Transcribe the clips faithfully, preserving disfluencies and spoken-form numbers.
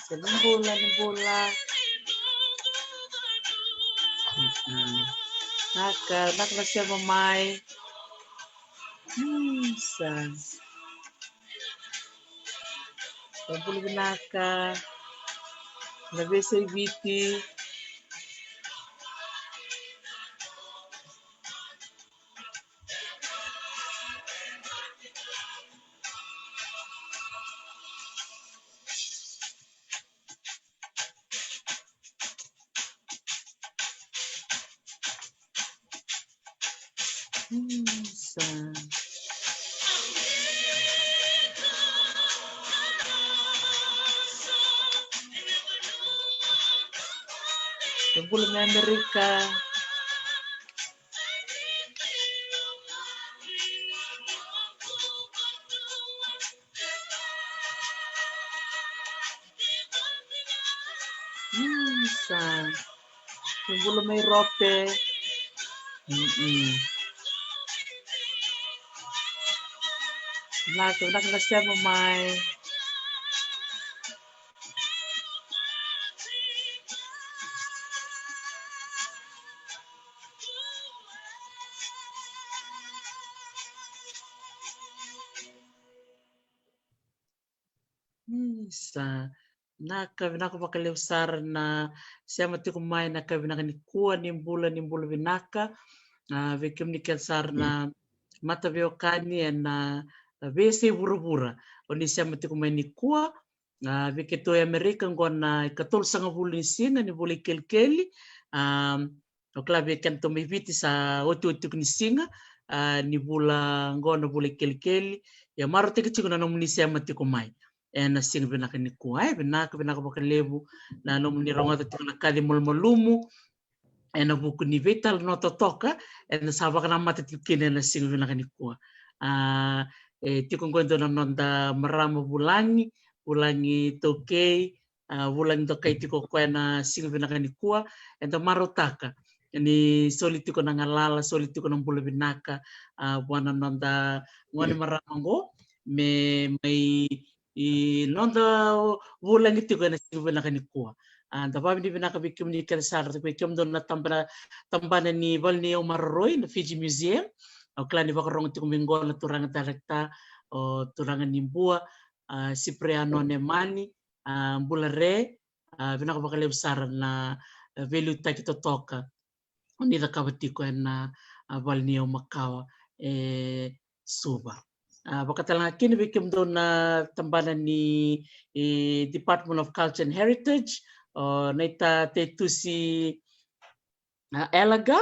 Sa ni bula, ni bula. Mm-mm. Naka, naka na sema mai. Mm, sa. Sa bula vinaka. Na veisei Viti. Mm, sa. Sa bula mai Amerika. Mm, sa. Sa bula mai Rope. Mm-mm. Vinaka, vinaka na sema mai. Mm, sa. Naka, vinaka vakalevu sara na sema tiko mai na ka vinaka nikua, ni bula, ni bula vinaka. A, vei kemuni kece sara na mataveiwekani ena veiyasai vuravura, o ni sema tiko mai nikua. A, vei keitou e Amerika qo na ikatolusagavulu ni siga ni vula ikelikeli. A, o kila vei kedatou mai Viti sa otioti tiko ni siga, a, ni vula qo na vula ikelikeli. Ia marautaki tiko na nomuni sema tiko mai ena siga vinaka nikua. E vinaka, vinaka vakalevu na nomuni rogoca tiko na kaci malumalumu ena vuku ni veitalanoa totoka eda sa vakanamata tiko kina ena siga vinaka nikua. A, e tiko qo e dua na noda marama vulagi, vulagi taukei, a, vulagi dokai tiko o koya ena siga vinaka nikua. Eda marautaka ni soli tiko na galala, soli tiko na bula vinaka, a, vua na noda gone marama qo, me mai i noda vulagi tiko ena siga vinaka nikua. A, da vakavinavinaka vei kemuni kece sara, vei kemudou na tabana, tabana ni vale ni yau maroroi na Fiji Museum. Au kila ni vakarogo tiko mai qo na turaga director, o turaga ni Bua, a, Cipriano Nemani, a, bula re, a, vinaka vakalevu sara na, a, veiliutaki totoka o ni cakava tiko ena, a, vale ni yau makawa e Suva. A, vakatalega kina vei kemudou na tabana ni, e, Department of Culture and Heritage, o naita Tetusi, a, Elaga,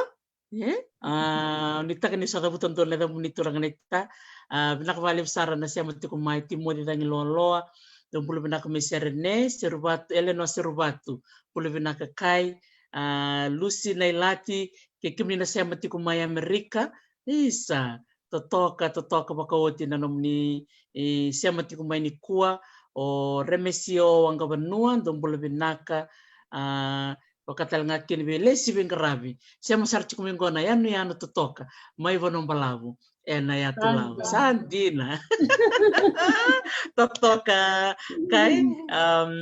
e? A, nuitaka ni sa cavuta dua na yacamuni turaga naita. A, vinaka vakalevu sara na sema tiko mai Timoci Cagiloloa, dou bula vinaka mai Serene, Seruvatu, Elenoa Seruvatu, bula vinaka kai, a, Lusi Nailati, kei kemuni na sema tiko mai Amerika, isa, totoka, totoka vakaoti na nomuni, e, sema tiko mai nikua, o Remesio Waqavanua, dou bula vinaka, a, vakatalega kina vei Lesi Veiqaravi, sema sara tiko mai qo na yanuyanu totoka mai Vanuabalavu ena yatu Lavo. Sa dina. Totoka kai, um,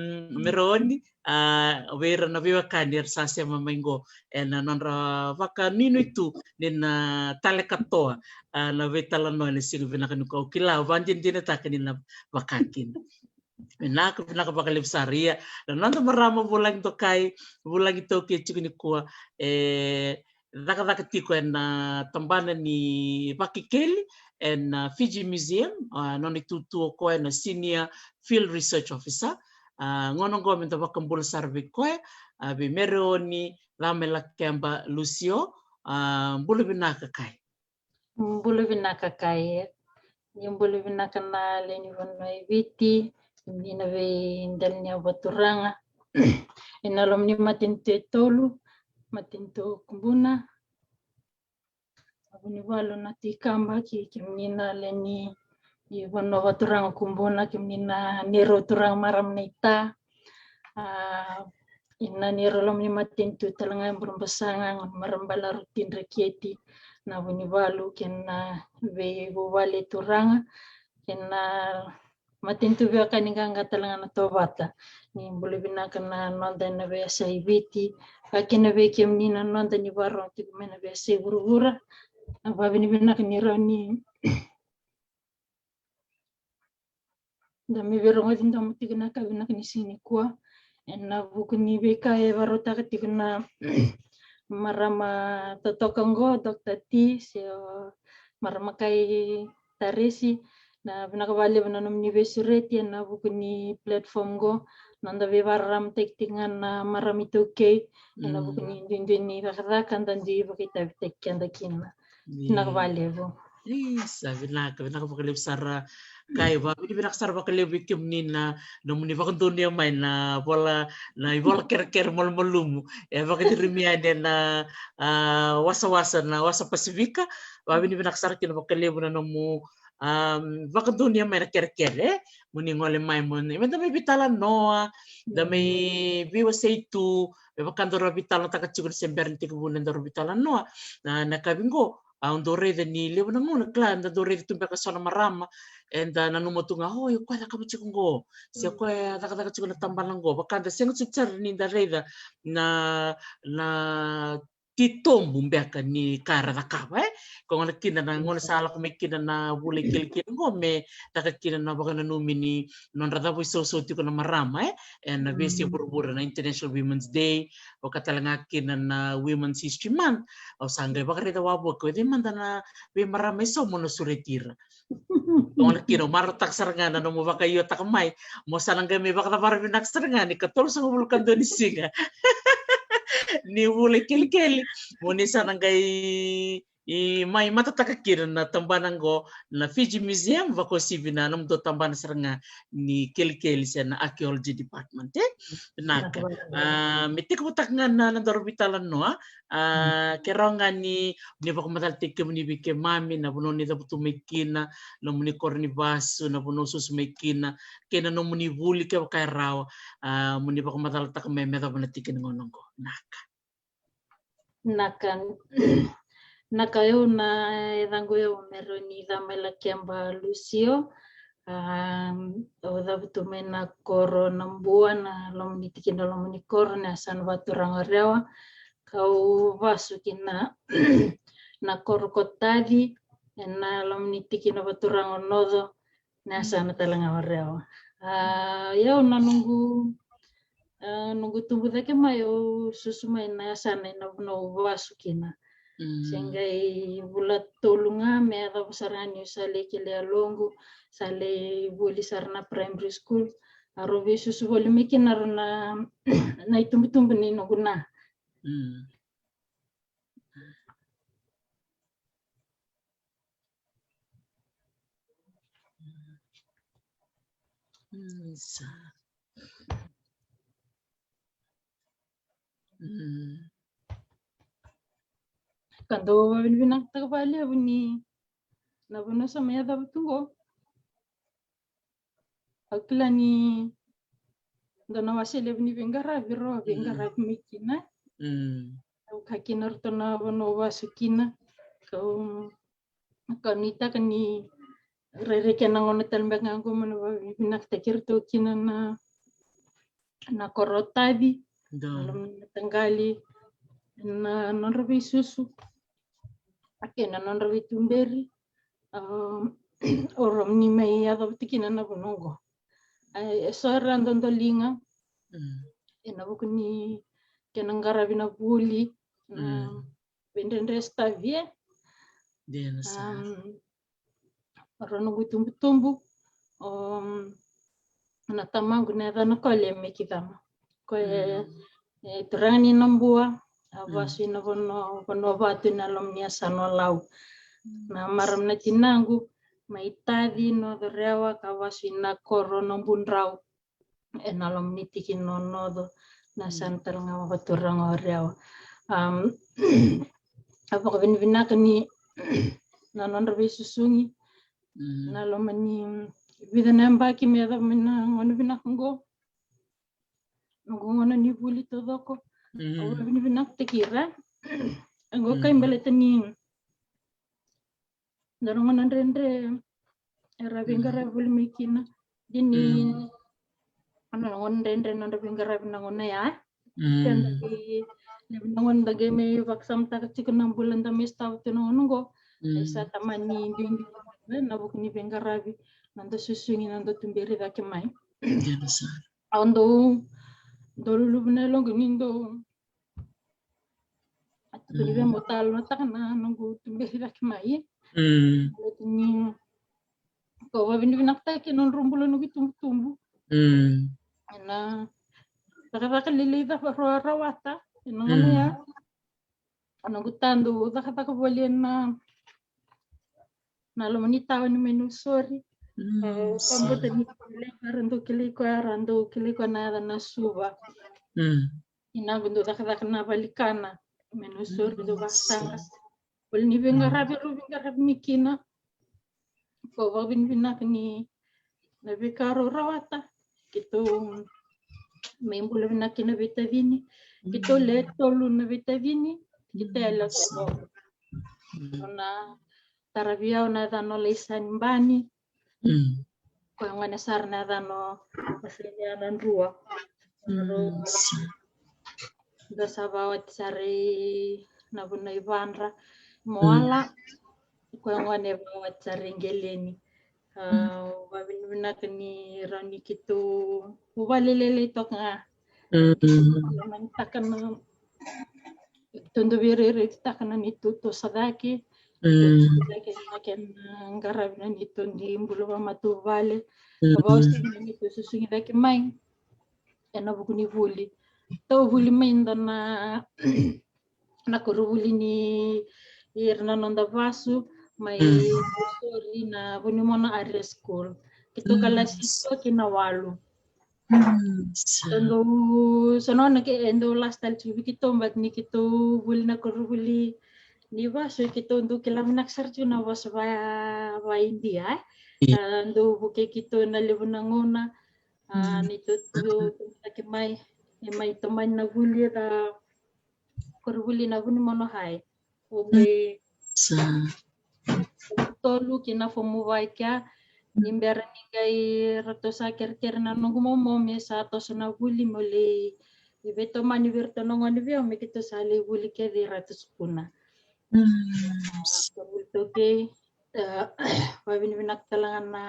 Meroni, a, vei ira na veiwekani era sa sema mai qo ena nodra vakanuinui tu ni na tale katoa, a, na veitalanoa ena siga vinaka nikua. Au kila, au vakadinadinataka ni na vaka kina. Vinaka, vinaka vakalevu sara. Ia, na noda marama vulagi dokai, vulagi taukei tiko nikua, e cakacaka tiko ena tabana ni vakekeli ena Fiji Museum, a, nona itutu o koya na Senior Field Research Officer. A, gauna qo meda vakabula sara vei koya, a, vei Mereoni Lamelakeba Lucio, a, bula vinaka kai. Bula vinaka kai. Ia bula vinaka na lewe ni vanua e Viti, ni na veidelaniyavu vakaturaga. Ena loma ni matanitu e tolu, matanitu Kubuna, Vunivalu na Tui Kaba kei kemuni na lewe ni vanua vakaturaga Kubuna, kemuni na neirau turaga marama na ita. A, ina neirau loma ni matanitu tale ga e Burebasaga, gone marama balaru Tidra Keti, na Vunivalu kei na veivuvale turaga kei na matanitu veiwekani qaqa tale ga na Tovata. Ni bula vinaka na noda ena veiyasai Viti, ka kina vei kemuni na noda ni vakarorogo tiko mai na veiyasai vuravura. Na vakavinavinaka ni rawa ni da mai veirogoci domo tiko na ka vinaka ni siga nikua. Ena vuku ni veika e vakarautaka tiko na marama totoka oqo, Doctor T, se o marama kai Taresi, na vinaka vakalevu na nomuni veisureti ena vuku ni platform qo. Noda veivakararamataki tiko ga na marama iTaukei ena vuku ni duidui ni cakacaka da dui vakaitavitaki keda kina. Vinaka vakalevu. Isa, vinaka, vinaka vakalevu sara. Kai, vakavinavinaka sara vakalevu vei kemuni na nomuni vakadonuya mai na vola, na ivola kerekere malumalumu e vakacurumi yani ena, a, wasawasa, na Wasa Pasifika. Vakavinavinaka sara kina vakalevu na nomu, a, vakadonuya mai na kerekere, e. Mo ni gole mai, mo ni, me da mai veitalanoa, da mai veiwasei tu, me vaka daru a veitalanoataka tiko ni se bera ni tekivu na daru veitalanoa. Na, na yakavi qo, au dau raica ni levu na gauna, kila, da dau raica tu beka so na marama eda nanuma tu ga, o, o koya cakava tiko qo, se o koya cakacaka tiko na tabana qo. Vaka da sega tu sara ni da raica na, na titobu beka ni ka era cakava, e. Ko gona kina na gauna sa lako mai kina na vula i kelikeli qo, me taka kina na vakananumi ni nodra cava isausau tiko na marama, e, ena veiyasai vuravura, na International Women's Day, vaka tale ga kina na Women's History Month. Au sa qai vakaraica wavoki, o cei mada na veimarama e so mo na sureti ira. Ko gona kina, au marautaka sara ga na nomu vakaiotaka mai, mo sa na qai mai vakacavara vinaka sara ga ni katolusagavulu ka dua ni siga ni vula i kelikeli, mo ni sa na qai i mai matataka kina na tabana qo, na Fiji Museum, vakauasivi na nomudou tabana sara ga ni kelikeli se na Archaeology Department, e. Vinaka. A, me tekivutaka ga na, na daru veitalanoa, a, ke rawa ga ni, ni vakamacalataki kemuni vei keimami, na vanua ni cavutu mai kina, nomuni koro ni vasu, na vanua susu mai kina, kei na nomuni vuli kevaka e rawa, a, mo ni vakamacalataka mai me yacova na tiki ni gauna qo. Vinaka. Vinaka, o yau na yacaqu o yau Meroni Camaila Keba Lucio. A, au cavutu mai na koro Nabua, na loma ni tikina, loma ni koro, na yasana vakaturaga o Rewa. Kau vasu kina na koro ko Taci, ena loma ni tikina vakaturaga o Noco, na yasana tale ga o Rewa. A, o yau na noqu, a, noqu tubu cake mai, au susu mai na yasana ina vanua au vasu kina. Se qai vula tolu ga me yacova sara ga niu sa lai kele yaloqu, sa lai vuli sara na primary school. A rau veisusu voli mai kina rau na, na itubutubu ni noqu na. Mm, sa. Mm. Ka dau vakavinavinakataka vakalevu ni na vanua sa mai yacova tu qo. Au kila ni dua na wase levu ni veiqaravi rau a veiqaravi mai kina. Mm. Au ka kina ratou na vanua au vasu kina. Kau, kau nuitaka ni rairai kena gauna tale beka ga qo mo na vakavinavinakataki iratou kina na, na koro Taci, na loma ni mataqali, na nodra veisusu, a kei na nodra veituberi. A, o rau ni mai yacova tiko kina na vanua qo. A, e so era dodoliga ena vuku ni kena qaravi na vuli, na veidredre sotavi, e. Dina sara. Am, o rau noqu itubutubu, o, na tamaqu na yacana o Kole Mekicama. Koya e, e turaga ni Nabua, a vasu ina vanua, vanua vatu ina loma ni yasana o Lau. Na marama na tinaqu mai Taci, Noco, Rewa, ka vasu ina koro Nabudrau, ena loma ni tikina o Noco, na yasana tale ga vakaturaga o Rewa. Am, a vakavinavinaka ni na nodra veisusugi. Na loma ni vica na yabaki me yacova mai na gauna vinaka oqo, noqu gauna ni vuli taucoko. Au vakavinavinakataki ira. Oqo kai baleta ni dua na gauna dredre era veiqaravi voli mai kina. Dina ni na gauna dredre nodra veiqaravi na gauna ya. Keda vei levu na gauna da qai mai vakasamataka tiko na bula da mai sotava tu na gauna oqo. E sa tamani duidui na vuku ni veiqaravi, na noda susugi, na noda tuberi cake mai. Au dau, dau luluvu na yaloqu ni dau a tuku ni via mo talanoataka na noqu tuberi cake mai. Baleta ni ko vakavinavinakataki na nodrau bula noqu itubutubu. Ena cakacaka lelei cava rau a rawata ena gauna ya. A noqu tadu cakacaka voli ena na loma ni tauni mai Nausori. Au vakabauta ni kilai koya, ra dau kilai koya, ra dau kilai koya na yaca na Suva. Ina qo dau cakacaka na valikana mai Nausori, dau vakasaqa. Voli ni veiqaravi rau veiqaravi mai kina. Ko vakavinavinaka ni na veika rau rawata. Keitou mai bula vinaka kina veitacini. Keitou le tolu na veitacini. Keitou yalewa tolu. Na taravi au na yacana o Laisani Bani. Koya gone sara na yacana o Vasiliana Drua. Da sa vawati sara i na vuna i Vadra Moala. Koya gone vawati sara i Geleni. Au vakavinavinaka ni rawa ni keitou vuvale lelei toka ga. Manitaka na keitou dau veirairaitaka na neitou toso cake. Toso cake na kena qaravi na neitou dui bula vakamatavuvale. Ka vakauasivi na neitou susugi cake mai ena vuku ni vuli. Tou vuli mai dua na na koronivuli ni ira na noda vasu mai Nausori na Vunimono Area School. Keitou kalasi tolu ki na walu. Keitou dau, so nona ke e dau last tale tiko vei keitou, but ni keitou vuli na koronivuli ni vasu, keitou dau kila vinaka sara tiko na vasu va, va Idia, e. Ka dau vukei keitou na levu na gauna. A, ni tou, tou, tou, taki mai, e mai tomani na vuli era koronivuli na Vunimono High. O qai tolu ki na fomu va i kea, ni bera ni qai ratou sa kerekere na noqu momo me sa toso na vuli mo lai veitomani vei iratou na gone vei au me keitou sa lai vuli kece i Ratu Sukuna. Sa vuli toka, e, vakavinavinaka tale ga na,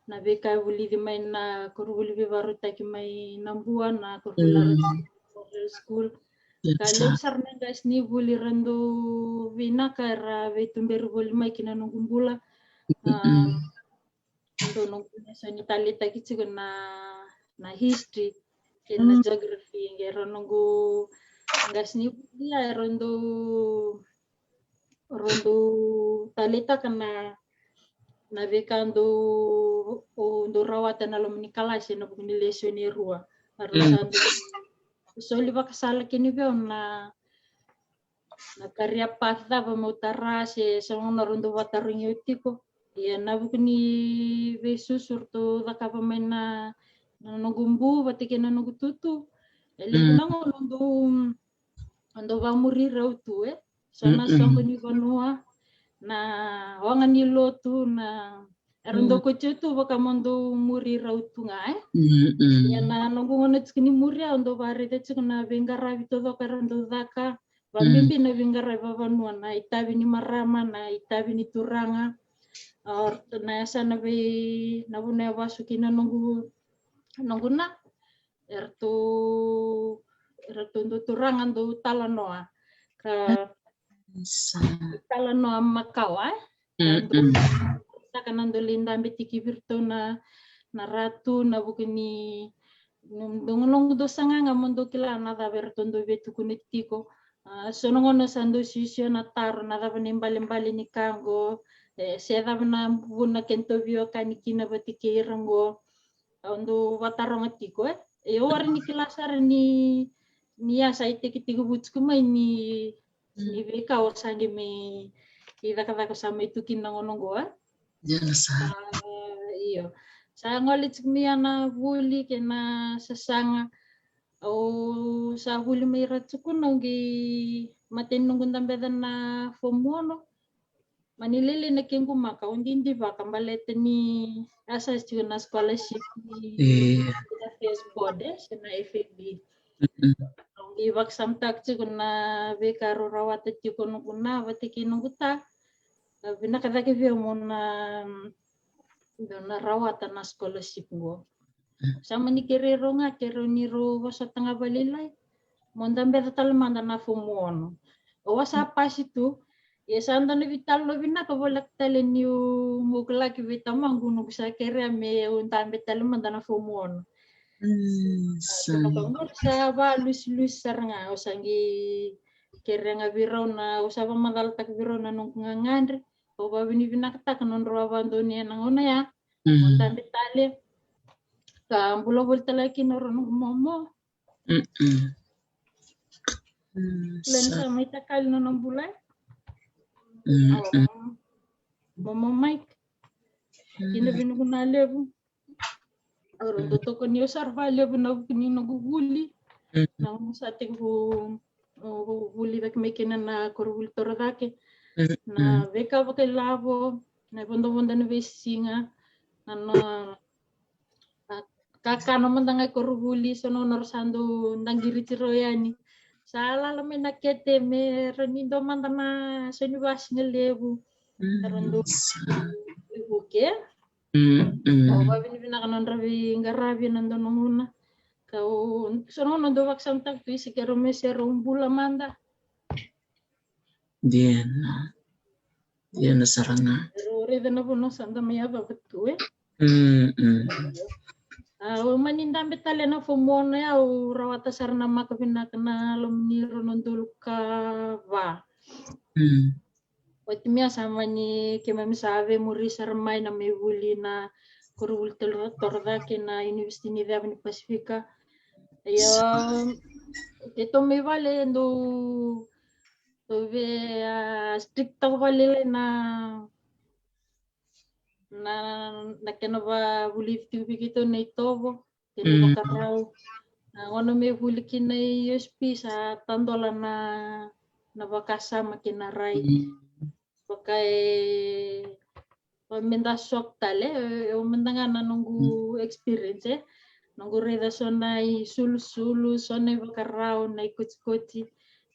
na veika e vulici mai na koronivuli veivakarautaki mai Nabua, na koronivuli Memorial School. Ka levu sara na qase ni vuli ra dau vinaka era veituberi voli mai ki na noqu bula. A, dau noqu lesoni taleitaki tiko na, na history kei na geography, qai ra noqu qase ni vuli ya era dau rau dau taleitaka na, na veika dau, o, dau rawata na loma ni kalasi ena vuku ni lesoni e rua. Rau sa dau soli vakasala kina vei au na, na career path cava meu tara se so na rau dau vakatarogi au tiko. Ia na vuku ni veisusu ratou cakava mai na, na noqu bu vata kei na noqu tutu. E levu na gauna dau dau vakamuri rau tu, e. So na soqo ni vanua, na oga ni lotu, na era dau koti tu vaka mo dau muri rau tu ga, e. Ia na noqu gauna tiko ni muri au dau vakaraica tiko na veiqaravi taucoko era dau caka, vakabibi na veiqaravi vavanua, na itavi ni marama, na itavi ni turaga. A, na yasana vei na vanua e vasu kina noqu, noqu na eratou, eratou dau turaga dau talanoa. Ka talanoa makawa, e? Saka na dau lai dabe tiki vei iratou na, na ratu, na vuku ni, dau noqu dau saga ga mo dau kila na cava eratou dau veitukuni tiko. A, so na gauna sa dau sisio na taro, na cava na ibalebale ni ka qo, e, se cava na vuna kedatou veiwekani kina vata kei ira qo. Au dau vataroga tiko, e. E, au warai ni kila sara ni, ni a sa itekitekivu tiko mai ni, ni veika au sa qai mai, kei cakacaka sa mai tu kina na gauna oqo, e? Ia na sa. Ah, io. Sa gole tiko mai ya na vuli kei na sasaga. Au sa vuli mai ra tiko na, au qai matai ni noqu dabeca na fomu ono. Mani lailai na kequ maka, au didivaka baleta ni a sa tiko na scholarship ni, e, na first board, e, se na F A B. Mm-mm. Au qai vakasamataka tiko na veika rau rawata tiko noqu na vata kei noqu ta. A vinaka cake vei au mo na, mo na rawata na scholarship qo. Mm. Sa mani kerei rau ga, kerei ni rau vosota ga valailai. Mo dabeca tale mada na fomu ono. Au a sa pasi tu. Ia sa dua na veitalanoa vinaka voleka tale niu, meu laki vei tamaqu noqu sa kerea meu dabe tale mada na fomu ono. Mm, sa. Sa vakalusilusi sara ga, au sa qai kerea ga vei rau na, au sa vakamacalataka vei rau na noqu gagadre. Au vakavinavinakataka nodrau a vakadonuya na gauna ya. Mm. Mo dabe tale. Ka bula voli tale kina rau noqu momo. Mm-mm. Mm, sa mai takali na nona bula. Mm-mm. Momo Mike. Mm. Kina vei noqu na levu. Au rau dau tokoni au sara vakalevu ena vuku ni noqu vuli. Mm. Na gauna sa tekivu, o, vuli cake mai kina na koronivuli torocake. Mm. Na veika vakailavo, na vodovodo ena veisiga, na, na, na kakana mada ga e koronivuli, so na gauna rau sa dau daqiriti rau yani. Sa lala mai na kete me rawa ni dua mada na so ni vakasigalevu. Mm. Era dau sa veivuke. Mm, mm. Au vakavinavinaka na nodra veiqaravi ena dua na gauna. Kau, so na gauna dau vakasamataka tu, isa, keirau me se rau bula mada. Dina. Dina sara ga. Rau raica na vanua sa da mai yacova tu, e? Mm, mm. Au mani dabe tale na fomu ono ya, au rawata sara na maka vinaka na loma ni rua na udolu ka va. Mm. Oti mai ya sa mani keimami sa veimuri sara mai na mai vuli na koronivuli toro, torocake na University ni Ceva ni Pasifika. Ia, sa, keitou mai vale dau, dau vei, ah, strict taka vakalailai na, na, na kena vavulici tiko vei keitou na itovo. Kena, mm, ivakarau. Na gauna me vuli kina i U S P sa tadola na, na vakasama kei na rai. Mm. Vaka e, vaka me da shock tale, e, e, au mada ga na noqu, mm, experience, e. Noqu raica so na isulusulu, so na ivakarau, na ikotikoti.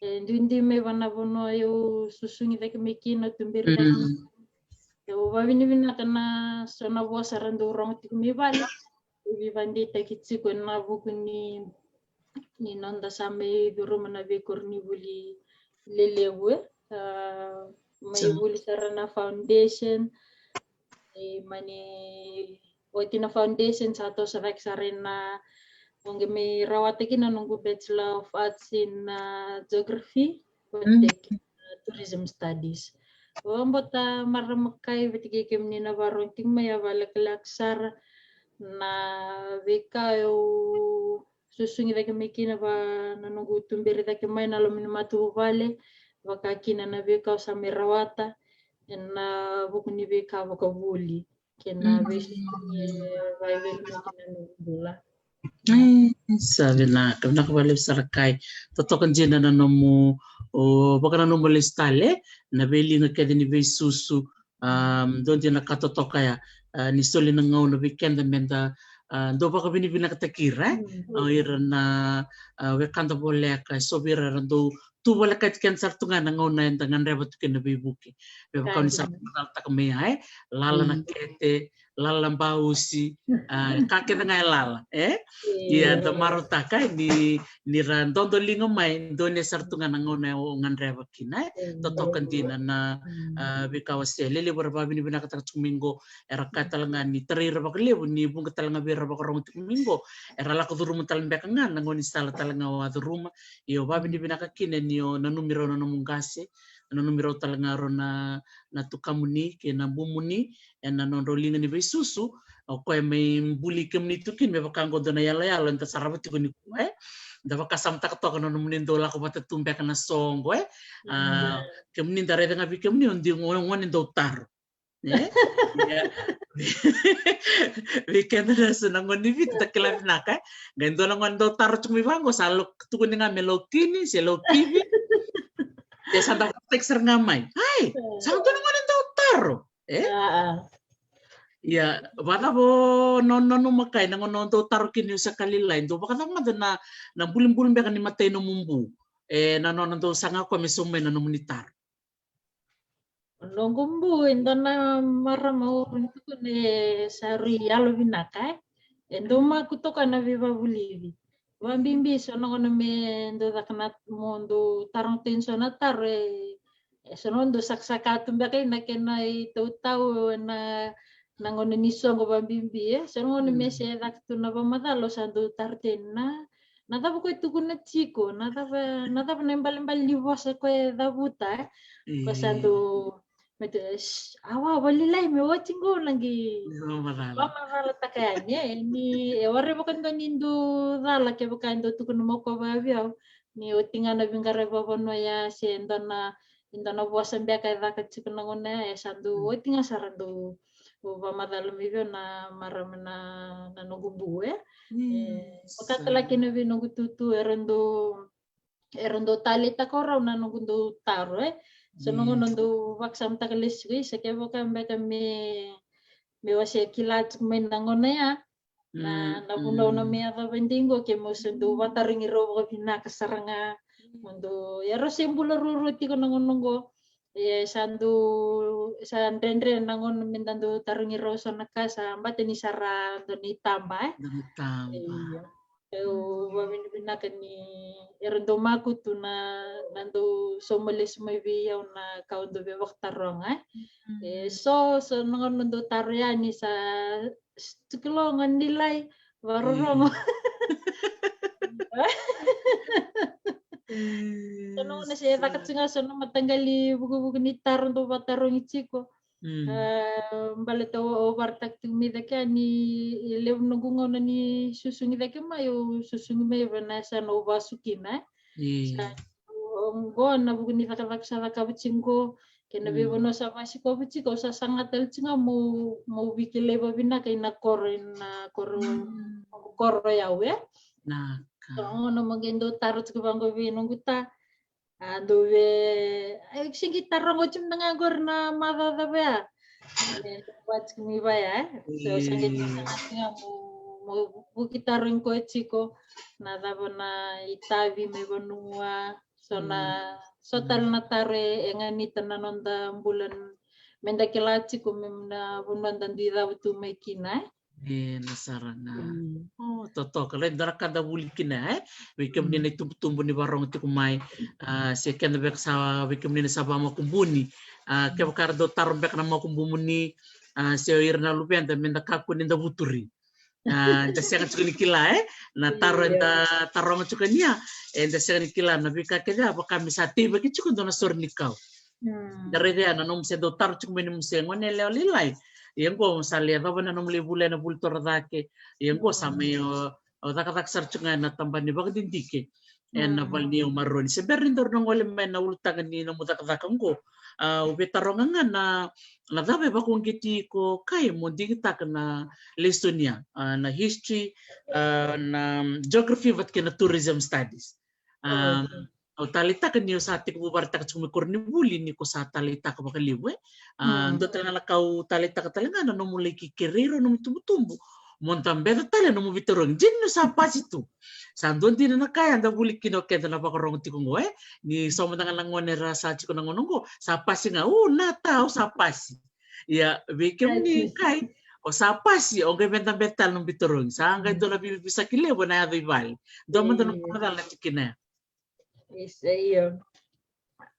E, duidui mai vaka na vanua au susugi cake mai kina, tuberi cake mai. Mm. Au vakavinavinaka na so na vosa ra dau rogo tiko mai vale. Au veivakadeitaki tiko ena vuku ni, ni noda sa mai curuma na veikoronivuli lelevu, e. Ah, mai, sa, vuli sara na foundation. E, mani oti na foundation sa toso cake sara ena, au qai mai rawata kina noqu Bachelor of Arts in, ah, Geography. Vata, mm, kei na Tourism Studies. Au vakabauta marama kai vata kei kemuni na vakarorogo tiko mai, a vakalekaleka sara na veika au susugi cake mai kina vaka na noqu tuberi cake mai na loma ni matavuvale, vaka kina na veika au sa mai rawata ena vuku ni veika vakavuli kei na, mm, veisiga e vakaivei mai kina na noqu bula. E, sa vinaka, vinaka vakalevu sara kai. Totoka dina na nomu, o, vakananuma lesu tale na veiliga kece ni veisusu. Um, dua dina ka totoka ya, ah, ni soli na gauna vei keda me da, ah, dau vakavinavinakataki ira, e? Mm. O ira na, ah, wekada voleka, e so vei ira era dau tu volekati keda sara tu ga na gauna eda gadreva tu kina na veivuke. Me vaka ni sa vakamacalataka mai ya, e? Lala na, mm, kete, lala na bausi, ah, ka kece ga e lala, e? Io. Ia da marautaka ni, ni ra dodoliga mai, donuya sara tu ga na gauna o gadreva kina, e? Io. Totoka dina na, mm, ah, veika wasea. Lelevu era vakavinavinakataka tiko mai qo, era kaya tale ga ni tarai ira vakalevu, ni vuqa tale ga vei ira vakarogo tiko mai qo, era lako curuma tale beka ga na gaunisala tale ga o a curuma. Io, vakavinavinaka kina ni o nanumi rau na nomu qase, nanumi rau tale ga rau na, na tukamuni kei na bumuni, ena nodrau liga ni veisusu, o koya mai buli kemuni tu kina me vaka qo dua na yaloyalo eda sarava tiko nikua, e? Da vakasamataka toka na nomuni dau lako vata tu beka na soqo, e? A, kemuni da raica ga vei kemuni o dui gone, gone dau taro. E? Ia. Vei keda na so na gone ni Viti da kila vinaka, e? Qai dua na gone dau taro tiko mai vaqo, sa lau, tukuni ga me lau kini se lau kivi. Ia sa da vakataki sara ga mai. Ai, sa dua na gone dau taro. E? A, a. Ia, vakacava o na, nanuma kai na gauna o dau taro kina ni o sa ka lailai, dau vakacava mada na, na bulibuli beka ni matai nomu bu? E, na nona dau saga koya me sauma mai na nomuni taro. O noqu bu, e dua na marama o rui tukuna e sa rui yalo vinaka, e. E dau maku toka na veivavulici. Vabibi so na gauna me dau caka na, mo dau taroga tu e so na taro, e, e so na gauna dau sakasaka tu beka i na kena itautau na, na gauna ni soqo vabibi, e. So na gauna me se caka tu na vakamacala, o sa dau taro tena, na cava ko e tukuna tiko, na cava, na cava na ibalebale ni vosa ko e cavuta, e. Ko sa dau, me te, "Shh, awa, vakalailai, me oti qo na qai vakamacalataka yani, e." Ni, e warai vakadua ni dau cala kevaka e dau tukuna mai o koya vei au ni oti ga na veiqaravi vakavanua ya, se dua na, e dua na vosa beka e caka tiko na gauna ya, e sa dau oti ga sara, dau vakamacala mai vei au na marama na, na noqu bu, e. E, vakatalega kina vei noqu tutu, era dau, era dau taleitaka o rau na noqu dau taro, e. So na gauna dau vakasamataka lesu tiko, isa, kevaka beka me, me wasea kila tiko mai na gauna ya na, na vanua au na mai yacova dei qo, ke meu se dau vakatarogi rau vakavinaka sara ga. Mo dau, ia rau se bula ruarua tiko na gauna qo. E sa dau, sa dredre na gauna me da dau tarogi rau so na ka, sa bata ni sa ra dau ni taba, e. Dau ni taba. Io. Au vakavinavinaka ni era dau maku tu na, na dau sauma lesu mai vei au na ka au dau via vakataroga, e. E so, so na gauna dau taro yani sa, "Tukilo, gone lailai, vakarorogo." So na gauna se caka tiko ga so na mataqali vukevuke ni taro dau vakatarogi tiko. E, baleta au, au vakaraitaka tiko mai cake yani, e levu noqu gauna ni susugi cake mai, au susugi mai vei na yasana au vasu kina, e. Sa, o, qo na vuku ni cakacaka sa cakava tiko qo, kei na veivanua sa vasikova tiko, au sa saga tale tiko ga meu, meu veikilai vakavinaka ina koro, ina koro, koro yau, e. Na ka. So na gauna mo qai dau taro tiko vaqo vei noqu ta, a, dau via, "Ai, se qai taroga oti mada ga qori na macawa cava ya." E, dau via tiko mai vaya, e. So sa qai dau saga tiko ga meu, meu vuki tarogi koya tiko na cava na itavi mai vanua, so na, so tale na taro e, e ganita na noda bula, me da kila tiko me na vanua da dui cava tu mai kina, e. E, na sara ga. O, totoka, lai dua na ka da vuli kina, e? Vei kemuni na itubutubu ni varogo tiko mai, a, se keda beka sa, vei kemuni na sa vakamakubuni, a, kevaka era dau taro beka na makubumuni, a, se o ira na luveda, me da kakua ni da vuturi. A, da sega tiko ni kila, e? Na taro eda taroga tiko ni ya, eda sega ni kila na veika kece ya, vaka me sa teivaki tiko dua na sore ni kau. Da raica ya na nomu se dau taro tiko mai ni nomu se gone yalewa lailai. Ia qo sa lai yacova na nomu lai vuli ena vuli torocake. Ia qo sa mai o, o cakacaka sara tiko ga ena tabana ni vakadidike ena vale ni yau maroroi. Se bera ni daru na gole mai na ulutaga ni nomu cakacaka qo, a, au via taroga ga na, na cava e vakauqeti iko kai mo digitaka na lesoni ya, a, na history, a, na geography vata kei na tourism studies. A, au taleitaka ni o sa tekivu vakaraitaka tiko mai koronivuli ni ko sa taleitaka vakalevu, e. A, dua tale ga na ka au taleitaka tale ga na nomu lai kekerei rau nomu itubutubu mo da beca tale na nomu veitarogi. Dina ni o sa pasi tu. Sa dua dina na ka ya da vuli kina o keda na vakarogo tiko qo, e. Ni so mada ga na gone era sa tiko na gauna qo, sa pasi ga, "U, na ta, au sa pasi." Ia vei kemuni kai, o sa pasi, o qai veda beca tale na nomu veitarogi. Sa qai dua na veiveisaki levu ena yaco i vale. Dua mada na nomu vakamacala na tikina ya. Isa, io.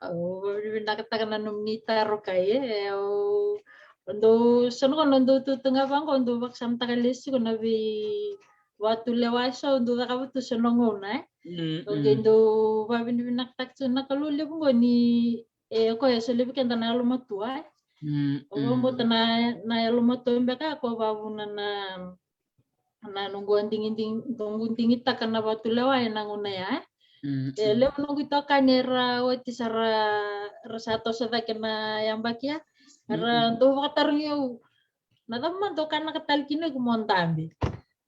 Au vakavinavinakataka na nomuni taro kai, e. Au, au dau, so na gauna au dau tu tu ga vaqo, au dau vakasamataka lesu tiko na veivakatulewa eso au dau cakava tu so na gauna, e. Au qai dau vakavinavinakataka tiko na Kalou levu qo ni, e, o koya e solia vei keda na yalomatua, e. Mm, Au vakabauta na, na yalomatua beka ko vavuna na, na noqu a digidigi, noqu digitaka na vatulewa ena gauna ya, e. Mm, E, mm. Levu noqu itokani era oti sa ra, ra sa toso cake na yabaki ya. Era Mm, mm. dau vakatarogi au, na cava mada o kanaka tale kina iko mo dabe.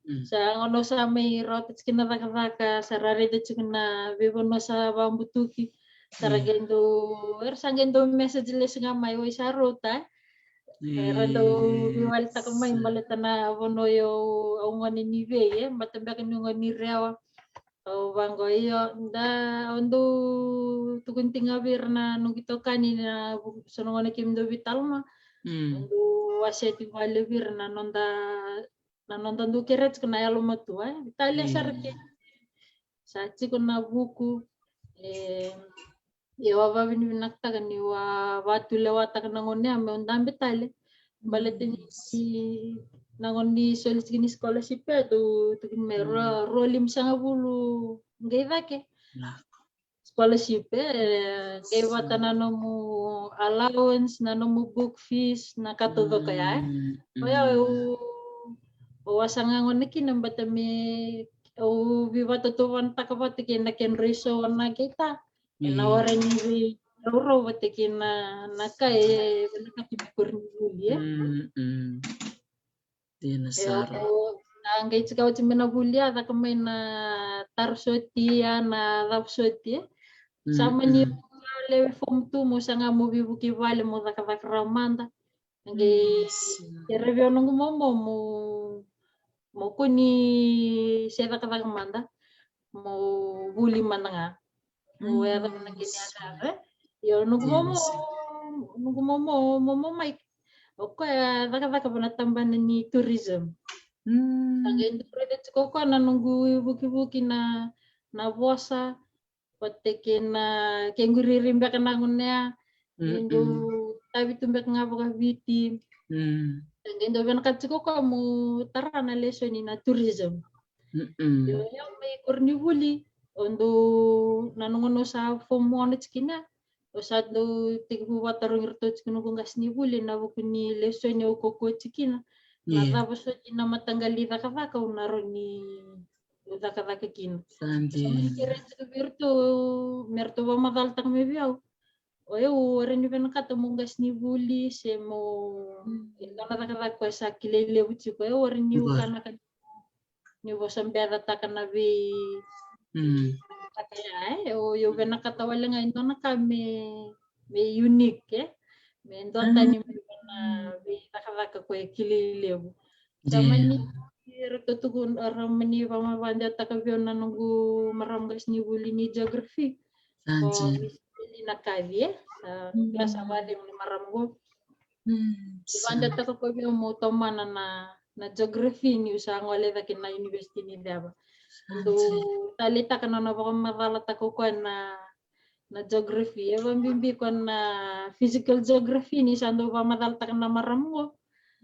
Mm. Sa gauna au sa mai rawata tiko na cakacaka, sa ra raica tiko na veivanua sa vabutuki. Sa ra Mm. qai dau, era sa qai dau message lesu ga mai, oi sa rauta, e. Era dau E, veiwaletaka mai sa. baleta na vanua au, au gone ni vei, e, baleta beka niu gone ni Rewa. Au vaqo io, da, au dau tukuni tiko ga vei ira na noqu itokani na vu-, so na gauna keimami dau veitalanoa. Mm. Au dau wasea tiko vale vei ira na noda, na noda dau kerea tiko na yalomatua, e. Tale sara E. ke. Sa tiko na vuku, e, Io, au a vavinavinakataka niu a vatulewataka na gauna ya meu dabe tale. Baleta ni Yes. na gauna ni soli tiko ni scholarship ya, dau tukuni mai Mm. rua, rua limasagavulu qai cake. Lako. Scholarship, e, qai vata Sa. na nomu allowance, na nomu book fees, na ka taucoko ya, e. Mm, Oya, mm. au, au a saga gona kina, baleta me au veivatauvatana vata kei na kedrau isau na keita. Ena Mm. wara ni veiraurau vata kei na, na ka e vinakati me koronivuli, e. Mm, mm. Dina E, sara. au, na qai tiko oti me na vuli ya, caka mai na taro soti ya, na cavu soti, e. Sa Mm, mani mm. lewe form two, mo saga mo veivuke i vale, mo cakacaka rawa mada. Qai Mm, sa. kerea vei au noqu momo mo, mo kua ni se cakacaka mada, mo vuli mada ga. Mo Mm, yaco na kena sa. yaco, e? Io, noqu Dina momo, sa. noqu momo, momo mai. O koya cakacaka vua na tabana ni tourism. Mm. Sa qai dau raica tiko o koya na noqu ivukivuki na, na vosa, vata kei na, kei qu riri beka na gauna ya, Mm, ni dau mm. tavi tu beka ga vakaviti. Mm. Sa qai dau vinakata tiko o koya mo tara na lesoni na tourism. Mm, mm. Io, au mai koronivuli, au dau, na gauna au sa form one tiko kina, au sa dau tekivu vatarogi iratou tiko noqu qasenivuli ena vuku ni lesoni au kaukaua tiko kina. Na Io. cava soti na mataqali cakacaka au na rawa ni cakacaka kina. Sa Sa mani dina. kerea tiko vei iratou, me ratou vakamacalataka mai vei au. O yau, au rawa ni vinakata mo qasenivuli, se mo, Mm. e dua na cakacaka koya sa kilai levu tiko, o yau, au rawa ni Io. kanaka niu vosa becataka na vei Mm. cakacaka ya, e. O yau vinakata wale ga e dua na ka me, me unique, e. Me dua Mm. tani mai na veicakacaka koya e kilai levu. Sa Dina. mani ratou tukuna, ra mani vakamavadewataka vei au na noqu marama qasenivuli ni geography. Sa Ko dina. Miss Selina Kaci, e. Sa Mm. class a vacegu na marama qo. Mm, Ni sa. vakadewataka ko vei au meu tomana na, na geography niu sa gole cake na University ni Ceva. Sa Dau dina. taleitaka na nona vakamacalataka o koya na, na geography. E vakabibi koya na physical geography ni sa dau vakamacalataka na marama qo.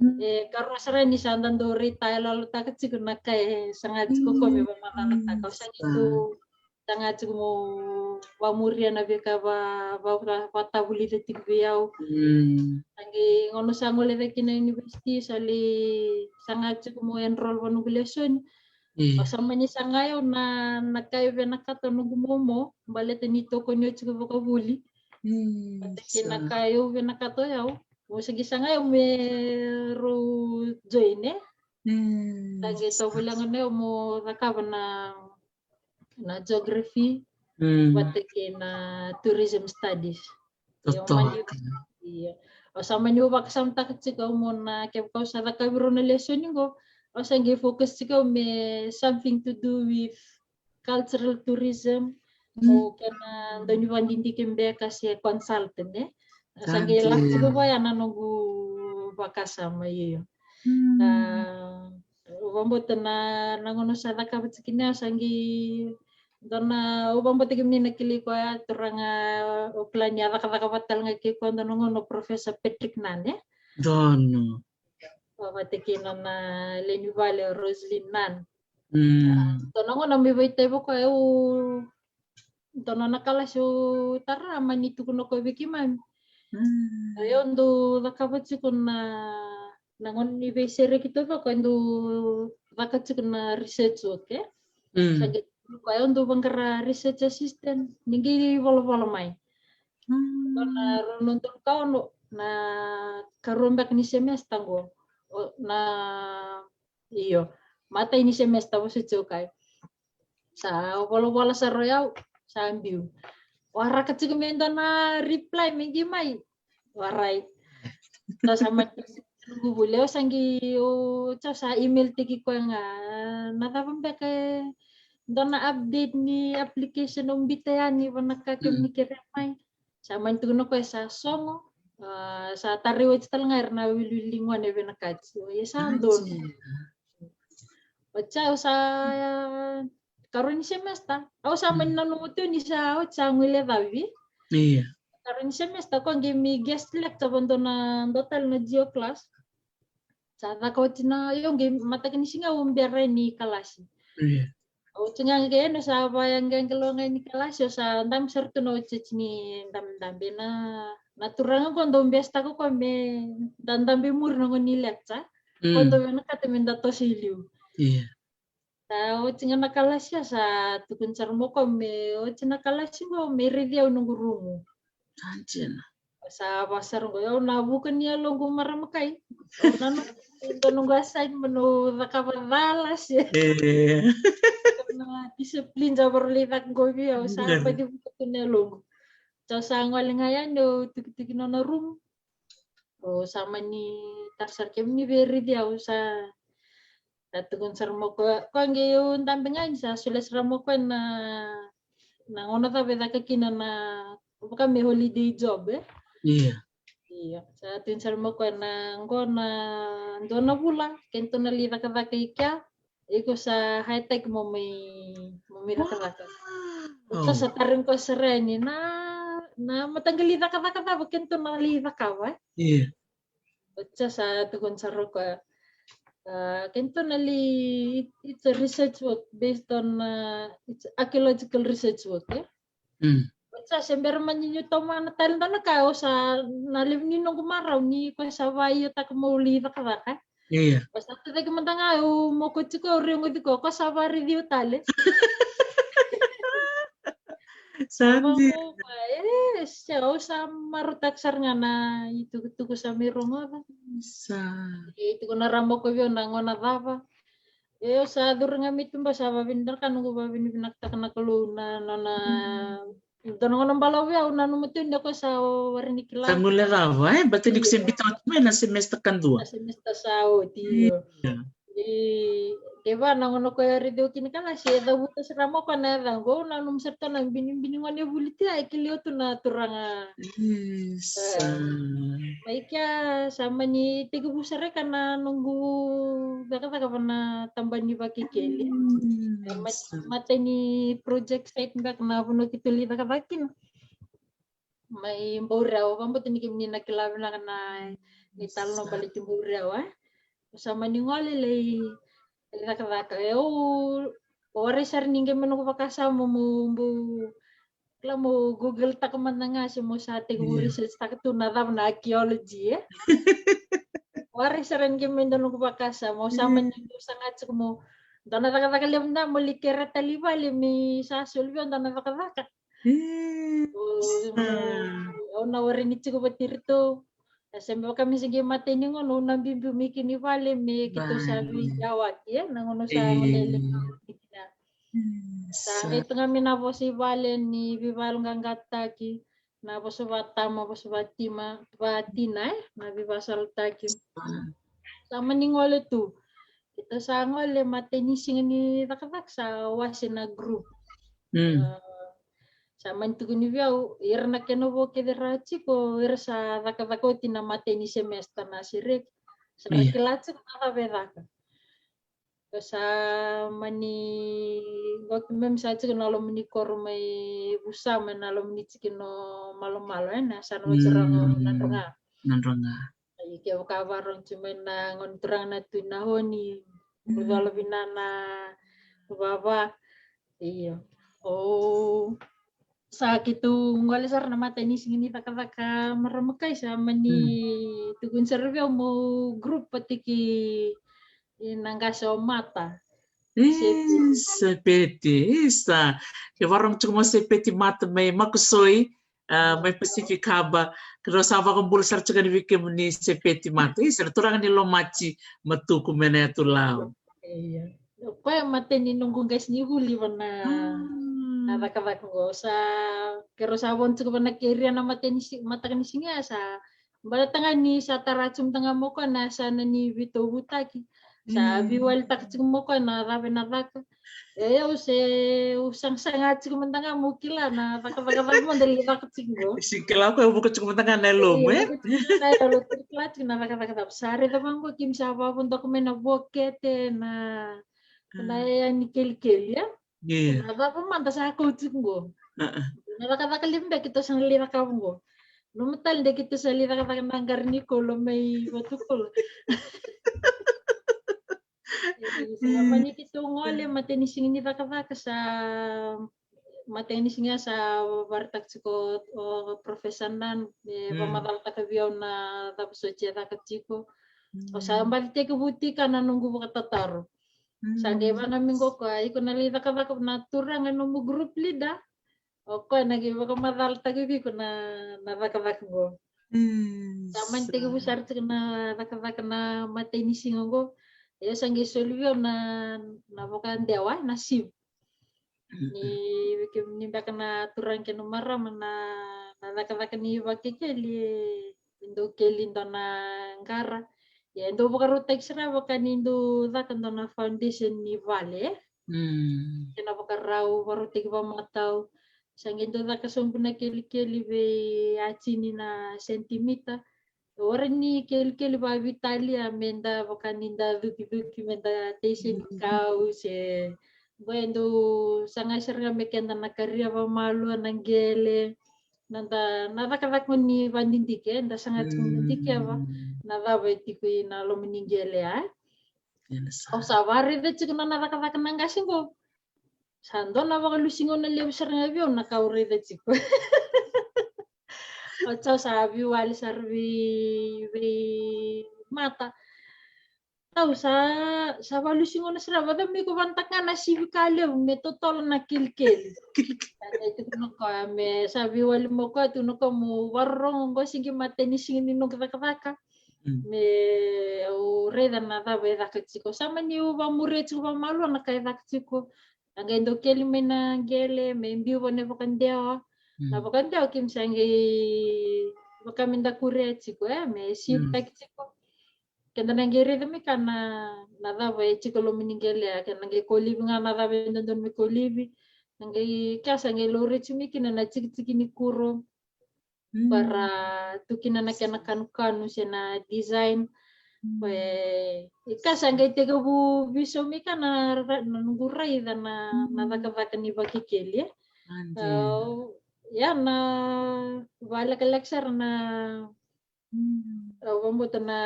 Mm. E karua sara ni sa da dau retire, lolotaka tiko na ka e saga tiko o koya me Mm. vakamacalataka. Au sa qai Sa. dau saga tiko meu vakamuria na veika va, va, va, vakatavulica tiko vei au. Mm. Sa qai gauna sa gole cake na university, sa lai saga tiko meu enroll vua noqu lesoni. Io. Au sa mani saga au na, na ka e vinakata noqu momo, baleta ni tokoni au tiko vakavuli. Mm, Vata kei na sa. ka au vinakata o yau. Au sa qai saga au me rau join, e. Mm, Sa qai sa. tovolea gona au meu cakava na, na geography, Mm. vata kei na tourism studies. Io, Totoka. mani, io. Au sa mani vakasamataka tiko au meu na, kevaka au sa cakavi rau na lesoni qo, au sa qai focus tiko au me something to do with cultural tourism, Mm. o kena dau ni vakadidike beka se consultant, e. Au sa qai lako tiko Sa dina. vaya na noqu vakasama, io. Mm. A, au vakabauta na, na gauna au sa cakava tiko kina, au sa qai dua na, au vakabauta kemuni na kilai koya, turaga, au kila ni a cakacaka vata tale ga kei koya dua na gauna o Professor Patrick Nunn, e. Donu. Vata kei na nona lewe ni vale o Roselyn Nunn. Mm. Dua na gauna mai vakaitavi o koya, au, dua na nona kalasi au tara, mani tukuna o koya vei keimami. Mm. Au dau cakava tiko na, na gauna ni veisereki taucoko, au dau caka tiko na research work, e? Mm. Sa qai, au dau vaqara research assistant, ni qai volavola mai. Mm. Dua na rua na udolu ka ono, na karua beka ni semester qo. O, na, io, matai ni semester, vosa tiko kai. Sa volavola sara o yau, sa biu. Waraka tiko me dua na reply me qai mai. Warai. Sa, sa mai noqu vuli, au sa qai, au, au sa email tiko koya ga, na cava beka e, dua na update ni application au biuta yani, va na ka kemuni kerea mai. Sa mani tukuna o koya sa sogo, a, sa tarai oti tale ga era na wiliwili ni gone vinakati. O ia sa donu. Oti au sa, a, karua ni semester. Au sa mani nanuma tu ni sa, oti sa guilecavi. Ia. Karua ni semester, ko qai mai guest lecture va dua na, dua tale na geo class. Sa caka oti na, io qai mataka ni siga au bera ni kalasi. Ia. Oti ga qai ena sa vayaqaqaloqa ni kalasi, au sa dabe sara tu na oti ni dabedabe na, na turaga qo dau besetaka koya me da dabe muri na gauna ni lecture. Ko dau vinakata me da toso i liu. Ia. Sa oti ga na kalasi, sa tukuni sara mai o koya me oti na kalasi qo me raici au noqu rumu. Anjena. Sa vaka sara qo, au na vuka ni yaloqu marama kai. Au na, na, na noqu assignment au cakava cala se. E. Na discipline sa vakarau lai caka qo vei au, sa baci vuka tu na yaloqu. Sa, sa gole ga yani au tukituki nona rumu. Au sa mani tara sara kemuni vei raici au, sa, sa tukuni sara mai o koya, koya qai au dabe ga ni sa solia sara mai o koya na, na gauna cava e caka kina na, vaka me holiday job, e? Ia. Ia, sa tukuni sara mai o koya na qo na dua na vula, keitou na lai cakacaka i kea, iko sa hire-taki mo mai, mo mai cakacaka. Wow. Sa, sa tarogi koya sara yani na, na mataqali cakacaka cava keitou na lai cakava, e? Ia. Oti sa tukuna sara o koya, a, keitou na lai, it's a research work based on, a, it's archaeological research work, e? Mm. Oti sa se bera mani niu tomana tale dua na ka, au sa na levu ni noqu marau ni koya sa vaiotaka meu lai cakacaka. Ia. Au sa tucake mada ga au moko tiko, au regoci koya, koya sa varaici au tale. Sa dina. E, se au sa marautaka sara ga na itukutuku sa mai rogoca. Sa. E tukuna rawa mai o koya vei au na gauna cava. E, au sa curu ga mai tuba, sa vavinavinaka, noqu vavinavinakataka na Kalou na nona, dua na gauna balavu au nanuma tu ni o koya sa warai ni kila. Sa guilecava, e? Baleta ni ko se biuta oti mai na semester kadua. Na semester sa oti, io. Ia. E, kevaka na gauna o koya raici au kina kalasi, e cavuta sara mai o koya na yacaqu, au nanuma sara tu na binibini gone vuli tu ya, e kilai au tu na turaga. Isa. E, mai kea sa mani tekivu sara ka na noqu cakacaka va na tabana ni Vakekeli. Mm, e, ma-, sa. Matai ni project site beka na vanua keitou lai cakacaka kina. Mai Baureau, au vakabauta ni kemuni na kila vinaka na italanoa baleti Baureau, e? Au sa mani gole lai, lai cakacaka. E, au, au warai sara ni qai mai noqu vakasama meu, meu, kila meu Google-taka mada ga se meu sa tekivu research-taka tu na cava na archaeology, e? Au warai sara ni qai mai dua noqu vakasama, au sa mani, au sa ga tiko meu, dua na cakacaka levu na meu lai kerea tale i vale me sa soli vei au dua na cakacaka. Mm. O, au na warai ni tiko vata kei iratou. Na se beka me se qai matai ni gauna au na biubiu mai kina i vale me keitou sa veiyawaki, e, na gauna au sa gole i vale kina. Mm, sa qai tu ga mai na vosa i vale ni veivakayaloqaqataki, na vosa vakatama, vosa vakatima, vakatina, e, na veivakasolitaki. Sa mani gole tu. Keitou sa gole, matai ni siga ni cakacaka sa wase na group. Mm. A, sa mani tukuni vei au, ira na kena vo kece ra tiko, ira sa cakacaka oti na matai ni semester na sereki. Sa ra kila tiko na cava e caka. Sa mani, qo keimami sa tiko na loma ni koro mai Vusa, mai na loma ni tikina o Malomalo, e, na yasana o Turaga o Nadroga. Nadroga. Ia kevaka vakarorogo tiko mai na gone turaga na Tui Nahoni, Rucola vina na vava. Io. O, Sa keitou gole sara na matanisiga ni cakacaka marama kai, sa mani tukuni sara vei au mo group vata kei na qase o Mata. Isa, Peti, isa. Ke vakarorogo tiko mo Sepeti Mata mai Makusoi, a, mai Pacific Harbour. Keirau sa vakabula sara tiko yani vei kemuni Sepeti Mata. Isa, na turaga ni Lomati Matuku mai na yatu Lau. Ia. O koya e matai ni noqu qasenivuli vei na, na cakacaka qo. Sa, keirau sa vo tiko vei na keria na matanisiga, mataka ni siga, sa baleta ga ni sa tara tiko mada ga mo koya na yasana ni veitovutaki. Sa veiwalitaka tiko mo koya na cava ena caka. E, au se, au sagasaga tiko mada ga mo kila na cakacaka cava mada e lai caka tiko qo. Sega ni kila, o koya vuka tiko mada ga na yalomu, e? Vuka tiko mada ga na yalomu, kila tiko na cakacaka cava. Sa raica vaqo, keimami sa vakavodoka mai na vokete, na, na yaya ni kelikeli, e? Ia. Na cava mada sa kau tiko qo. Na cakacaka levu beka keitou sa na lai cakava qo. Loma tale de keitou sa lai cakacaka na qara ni kolo mai Vatukolo. Sa mani keitou gole, matanisiga ni cakacaka sa, matanisiga sa vakaraitaka tiko o Professor Nan, e vakamacalataka vei au na cava soti e caka tiko. Au sa baci tekivu tiko na noqu vakatataro. Sa qai vaka mai qo koya, iko na lai cakacaka, na turaga nomu group leader, o koya na qai vakamacalataka vei iko na, na cakacaka qo. Sa mani tekivu sara tiko na cakacaka na matanisiga qo. Ia sa qai soli vei au na, na vakadewa, na sieve. Ni, ni beka na turaga kei na marama, na, na cakacaka ni vakekeli, e dau keli dua na qara. Ia e dau vakarautaki sara vaka ni dau caka dua na foundation ni vale. Kei na vakarau, vakarautaki vakamatau. Sa qai dau caka sobu na kelikeli vei a tini na sentimita. Ora ni kelikeli vakaveitalia, me da vaka ni da cukicuki, me da tei senikau, se qo e dau saga sara ga me keda na karia vakamalua na qele. Na da, na cakacaka ni vakadidike, e da saga tiko me dikeva na cava e tiko ina loma ni qele, a? Au sa vakaraica tiko na, na cakacaka na qase qo. Sa dua na vakalusi gauna levu sara ga vei au na ka au raica tiko. Au sa veiwali sara vei, vei Mata. Au sa, sa vakalusi gauna sara, vata me iko vanataka ga na sieve ka levu me totolo na kelikeli. Sa qai tukuna o koya me sa veiwali mai o koya, tukuna o koya mo vakarorogo qo, se qai matanisiga ni noqu cakacaka. Me au raica na cava e caka tiko. Sa mani au vakamuria tiko vakamalua na ka e caka tiko. A qai dau keli mai na qele me biu vaka na vakadewa. Na vakadewa keimami sa qai vaka me da kuria tiko, e, me sievitaki tiko. Keda na qai raica mai ka na, na cava e tiko loma ni qele, a keda na qai kolivi ga na cava e dodonu me kolivi. Na qai, ka sa qai laurai tiko mai kina na tikitiki ni kuro. Para tu kina na kena kanukanu se na design. E, ka sa qai tekivu veisau mai ka na, na noqu raica na, na cakacaka ni vakekeli, e. Au, ia na vakalekaleka sara na, au vakabauta na,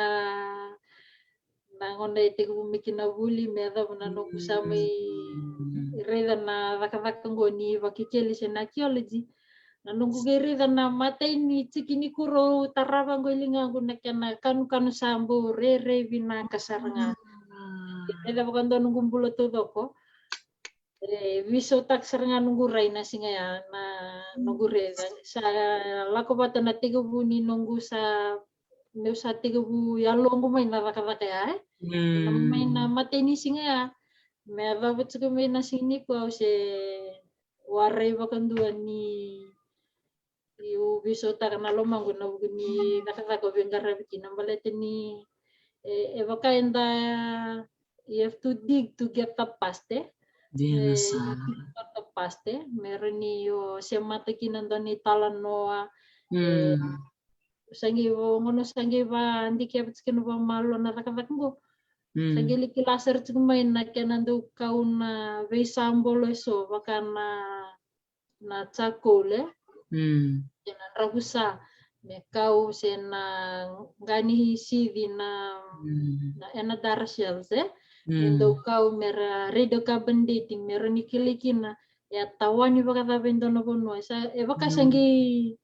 na gauna e tekivu mai kina vuli me yacova na noqu sa mai raica na cakacaka qo ni vakekeli se na archaeology. Na noqu qai raica na matai ni tiki ni kuro au tarava qo i ligaqu na kena kanukanu sa bau rairai vinaka sara ga. Raica vakadua noqu bula taucoko. E veisautaka sara ga noqu rai na siga ya na noqu raica. Sa lako vata na tekivu ni noqu sa, meu sa tekivu yaloqu mai na cakacaka ya, e. Mai na matai ni siga ya me yacova tiko mai na siga nikua, au se warai vakadua ni, niu veisautaka na lomaqu ena vuku ni cakacaka au veiqaravi kina, baleta ni, e, e vaka eda, you have to dig to get the past, e. Dina sara. You have to dig for the past, e. Me rawa ni o semata kina dua na italanoa. E, sa qai vo, gauna sa qai vakadikeva tiko kina vakamalua na cakacaka qo. Sa qai lai kila sara tiko mai na kena dau kau na veisabolo eso, vaka na, na charcoal, e. Kei na dravusa, me kau se na qani sici na, na anadra shells, e. Me dau kau me ra radiocarbon dating, me rawa ni kilai kina e a tawani vakacava e dua na vanua. Sa, e vaka sa qai,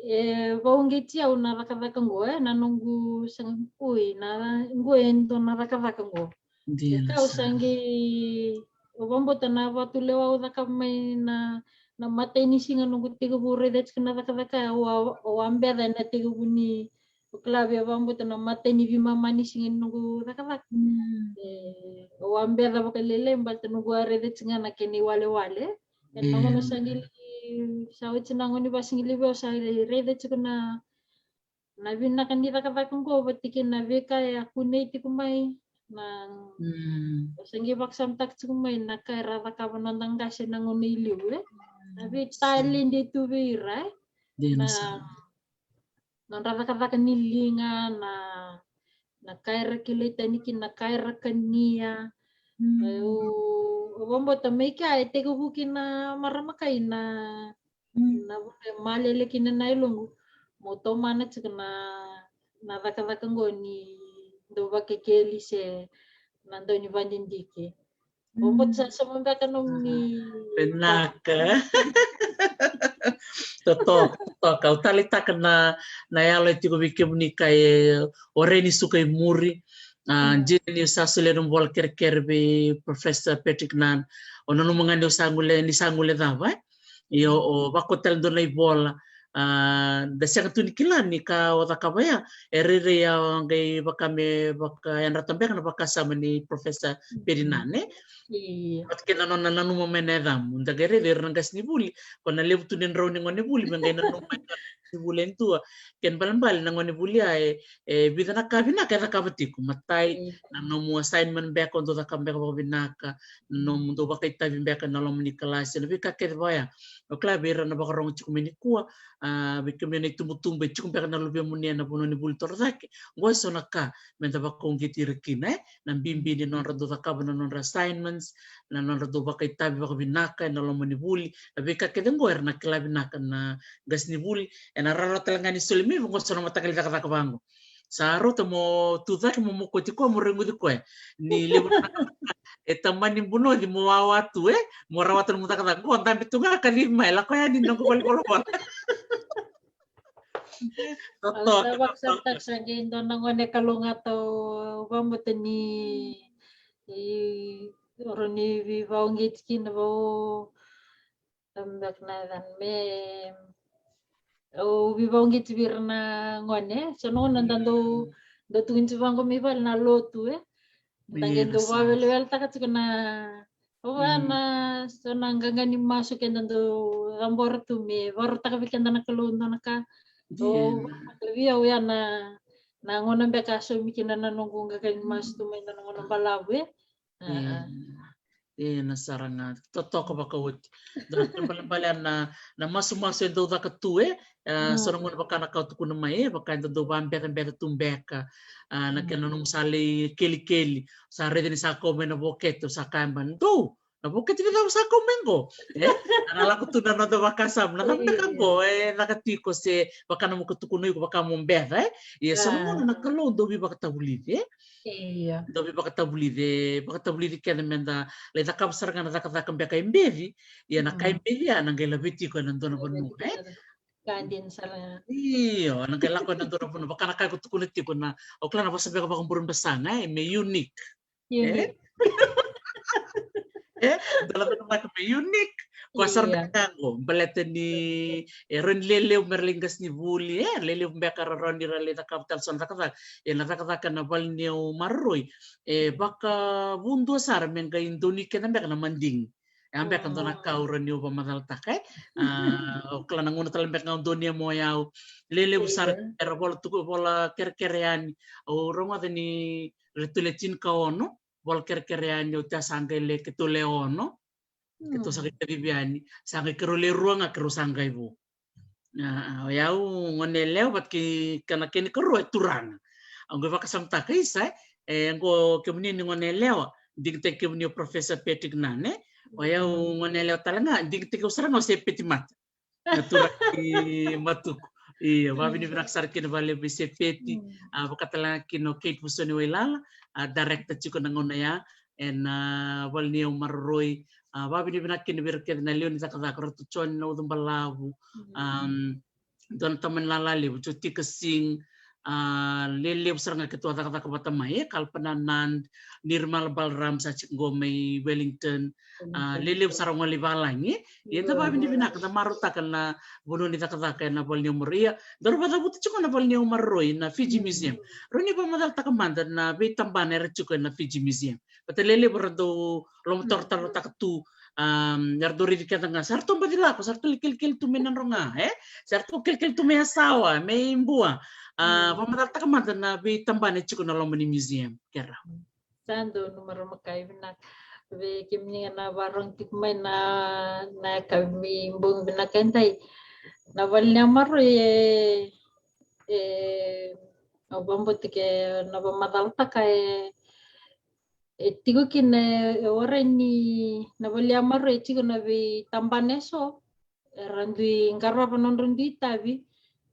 e vauqeti au na cakacaka qo, e, na noqu sa, ui, na, qo e dua na cakacaka qo. E kau sa qai, au vakabauta na vatulewa au cakava mai na, na matai ni siga noqu tekivu raica tiko na cakacaka, au a, au a beca ena tekivu ni, au kila vei au vakabauta na matai ni veimama ni siga ni noqu cakacaka. E, au a beca vakalailai baleta noqu a raica tiko ga na kena iwalewale. Ena gauna sa qai, sa oti na gauna ni vasigalevu au sa raica tiko na, na vinaka ni cakacaka qo vata kei na veika e a kunei tiko mai. Na, au sa qai vakasamataka tiko mai na ka era cakava noda qase na gauna i liu, e. Na veitaledi e tu vei ira, e. Na, nodra cakacaka ni liga, na, na ka era kilai tani kina, na ka era kania. Au, au vakabauta mai kea e tekivu kina marama kai na, na vuna e malele kina na yaloqu. Mo tomana tiko na, na cakacaka qo ni dau vakekeli se na dau ni vadidike. Au bau sa sauma beka nomuni. Vinaka. Totoka, totoka. Au taleitaka na, na yalo e tiko vei kemuni ka e o reni suka i muri. A, dina niu sa solia na vola kerekere vei Professor Patrick Nana. O nanuma ga niu sa gule, ni sa gule cava, e? Io, o vako tale dua na ivola. A, da sega tu ni kila ni ka o cakava ya e rairai a qai vaka me vakayadrata beka na vakasama ni Professor Peri Nana, e? Io. Vata kei na nona nanuma mai na yacamu. Da qai raica ira na qasenivuli, ko na levu tu ni drau ni gonevuli me qai nanuma mai na gonevuli e dua. Kena ibalebale na gonevuli ya e, e vica na ka vinaka e cakava tiko. Matai, na nomu assignment beka o dau cakava beka vakavinaka, na nomu dau vakaitavi beka na loma ni kalasi, na veika kece vaya. Au kila vei ira na vakarogo tiko mai nikua, a, vei kemuni na itubutubu e tiko beka na luvemuni ena vanua ni vuli torocake. Qo e so na ka me da vakauqeti ira kina, e? Na bibi ni nodra dau cakava na nodra assignments, na nodra dau vakaitavi vakavinaka ena loma ni vuli. Na veika kece qo era na kila vinaka na qasenivuli, ena rawarawa tale ga ni soli mai vaqo so na mataqali cakacaka vaqo. Sa rauta mo tu cake mo mokoti koya mo reguci koya. Ni levu na ka e tamani bunoci mo wawa tu, e? Mo rawata nomu cakacaka. Qo dabe tu ga kacivi mai, lako yani noqu valenivolavola. Totoka, totoka. Sa qai dua na gone kalougata au vakabauta ni, i, au rawa ni veivakauqeti kina vau. Come back na yacana me, au veivakauqeti vei ira na gone. So na gauna da dau, dau tukuni tiko vaqo mai vale na lotu, e. Da qai dau vakaweleweletaka tiko na, au vaka na, so na qaqa ni masu keda dau cabora tu me vakarautaka vei keda na Kalou dua na ka. Au vaka vei au ya na, na gauna beka a saumi kina na noqu qaqa ni masu tu mai na gauna balavu, e. Io. Io, na sara ga. Totoka vakaoti. Dua na kena ibalebale na, na masumasu e dau caka tu, e. A, so na gauna vaka na ka au tukuna mai, e, vaka e dau vakabecabeca tu beka. A, na kena nomu sa lai kelikeli, sa raica ni sa kau mai na vokete, sa kaya beka, dou, na vokete ni cava sa kau mai qo? E? A na lako tu na noda vakasama, na cava na ka qo e caka tiko se vaka na mo ka tukuna iko vaka mo beca, e? Ia so na gauna na Kalou dau veivakatavulici, e? Io. Dau veivakatavulici, e, vakatavulici kece me da lai cakava sara ga na cakacaka beka e beci, ia na ka e beci ya na qai laveti iko ena dua na vanua, e? Ka dina sara ga. Io, na qai lako ena dua na vanua, vaka na ka iko tukuna tiko na, au kila na vosa beka vakaburebasaga, e, me unique. Unique. E? E, da lako na vaka me unique. Ko a sara beka qo, baleta ni, e, rawa ni lelevu me ra lai qasenivuli, e, lelevu beka ra rawa ni ra lai cakava tale so na cakacaka. E, na cakacaka na vale ni au maroroi, e, vakavudua sara me qai donuya keda beka na madigi. E a beka dua na ka au rawa ni au vakamacalataka, e. A, au kila na gauna tale beka ga au donuya mai o yau. Lelevu sara era vola tuku, vola kerekere yani. Au rogoca ni ratou le tinikaono, vola kerekere yani, oti ya sa qai le keitou le ono. Keitou sa qai kacivi yani, sa qai keirau le rua ga, keirau sa qai vo. A, a, o yau gone yalewa vata kei na kena ikarua e turaga. Au qai vakasamataka isa, e, e qo kemuni ni gone yalewa, digitaki kemuni o Professor Patrick Nana, e. O yau gone yalewa tale ga, digitaki au sara ga o Sepeti Mata. Na turaga i Matuku. Io, vakavinavinaka sara kina vakalevu vei Sepeti, a, vaka tale ga kina o Kate Vusoni Wailala, a, director tiko na gauna ya, ena, a, vale ni au maroroi, A, vakavinavinaka kina vei ira kece na lewe ni cakacaka, ratou John na Ucubalavu, um, dua na tamani lala levu, Jotika Singh, a, lelevu sara ga keitou a cakacaka vata mai, e, Kalpana Nand, Nirmala Balram sa tiko qo mai Wellington, a, lelevu sara ga lai valagi. Ia da vakavinavinaka, da marautaka na vanua ni cakacaka ena Vale ni Yamaroroi. Ia daru vakacavuta tiko na Vale ni Yamaroroi, na Fiji Museum. Rau ni vakamacalataka mada na veitabana era tiko ena Fiji Museum. Vata lelevu era dau lomatorotaka tu, um, era dau raici keda ga, sa ratou baci lako, sa ratou kelikeli tu mai Nadroga, e? Sa ratou kelikeli tu mai Yasawa, mai Bua. A, vakamacalataka mada na veitabana e tiko na loma ni museum, kerea. Sa donu, Marama Kai, vinaka. Vei kemuni ga na vakarorogo tiko mai na, na yakavi ni bogi vinaka edai. Na Vale ni Yamaroroi e, e, au vakabauta ke na vakamacalataka e, e tiko kina e, e warai ni na Vale ni Yamaroroi e tiko na veitabana eso era dui qarava nodra dui itavi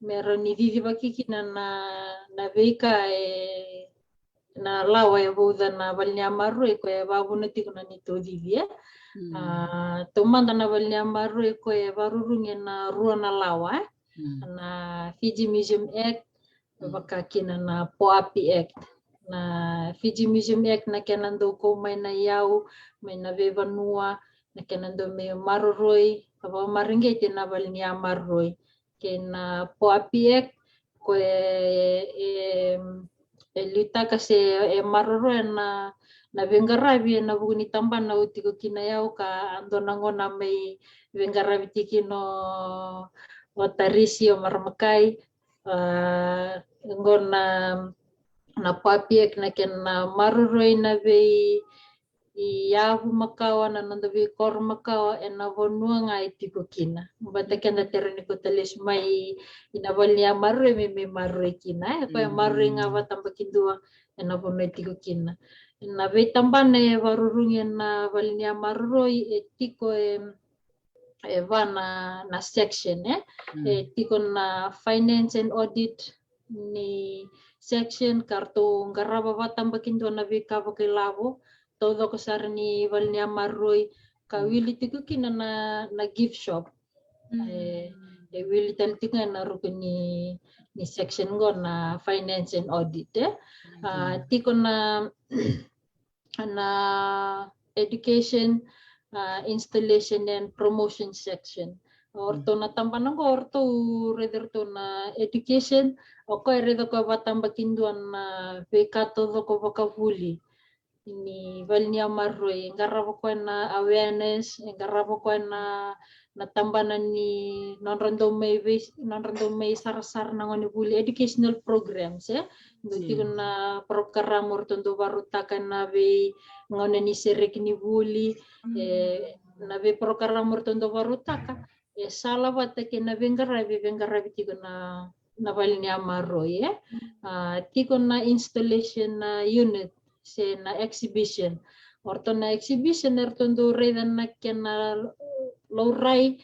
me rawa ni cicivaki kina na, na veika e, na lawa e vauca na Vale ni Yamaroroi, koya e vakavuna tiko na neitou cici, e. A, taumada na Vale ni Yamaroroi koya e vakarurugi ena rua na lawa, e. Na Fiji Museum Act, vaka kina na Poapi Act. Na Fiji Museum Act na kena dau kau mai na iyau, mai na veivanua, na kena dau mai maroroi, ka vakamareqeti na Vale ni Yamaroroi. Kei na Poapi Act, koya e, e, e liutaka se e maroroya na, na veiqaravi ena vuku ni tabana au tiko kina o yau ka a dua na gauna mai veiqaravi tiko kina o, o Tarisi, o Marama Kai, a, qo na, na Poapi Act na kena maroroi na vei, iyavu makawa, na noda veikoro makawa ena vanua ga e tiko kina. Vata keda tere ni kauta lesu mai ina Vale ni Yamaroroi me, me maroroi kina, e, koya e maroroi ga vakatabakidua ena vanua e tiko kina. Na veitabana e vakarurugi ena Vale ni Yamaroroi e tiko e, e va na, na section, e. E tiko na finance and audit ni section, ka ratou qarava vakatabakidua na veika vakailavo taucoko sara ni Vale ni Yamaroroi, ka wili tiko kina na, na gift shop. E, e wili tale tiko ga ena ruku ni, ni section qo na finance and audit, e. A, tiko na, na education, a, installation and promotion section. O ratou na tabana qo, o ratou raica ratou na education, o koya e raica koya vakatabakidua na veika taucoko vakavuli ni Vale ni Yamaroroi, e qarava koya na awareness, e qarava koya na, na tabana ni nodra dau mai vei, nodra dau mai sarasara na gone vuli, educational programs, e. Dau tiko na program o ratou dau vakarautaka na vei gauna ni sereki ni vuli, e, na vei program o ratou dau vakarautaka e sala vata kei na veiqaravi, veiqaravi tiko na, na Vale ni Yamaroroi, e. A, tiko na installation na unit se na exhibition. O ratou na exhibition e ratou dau raica na kena laurai,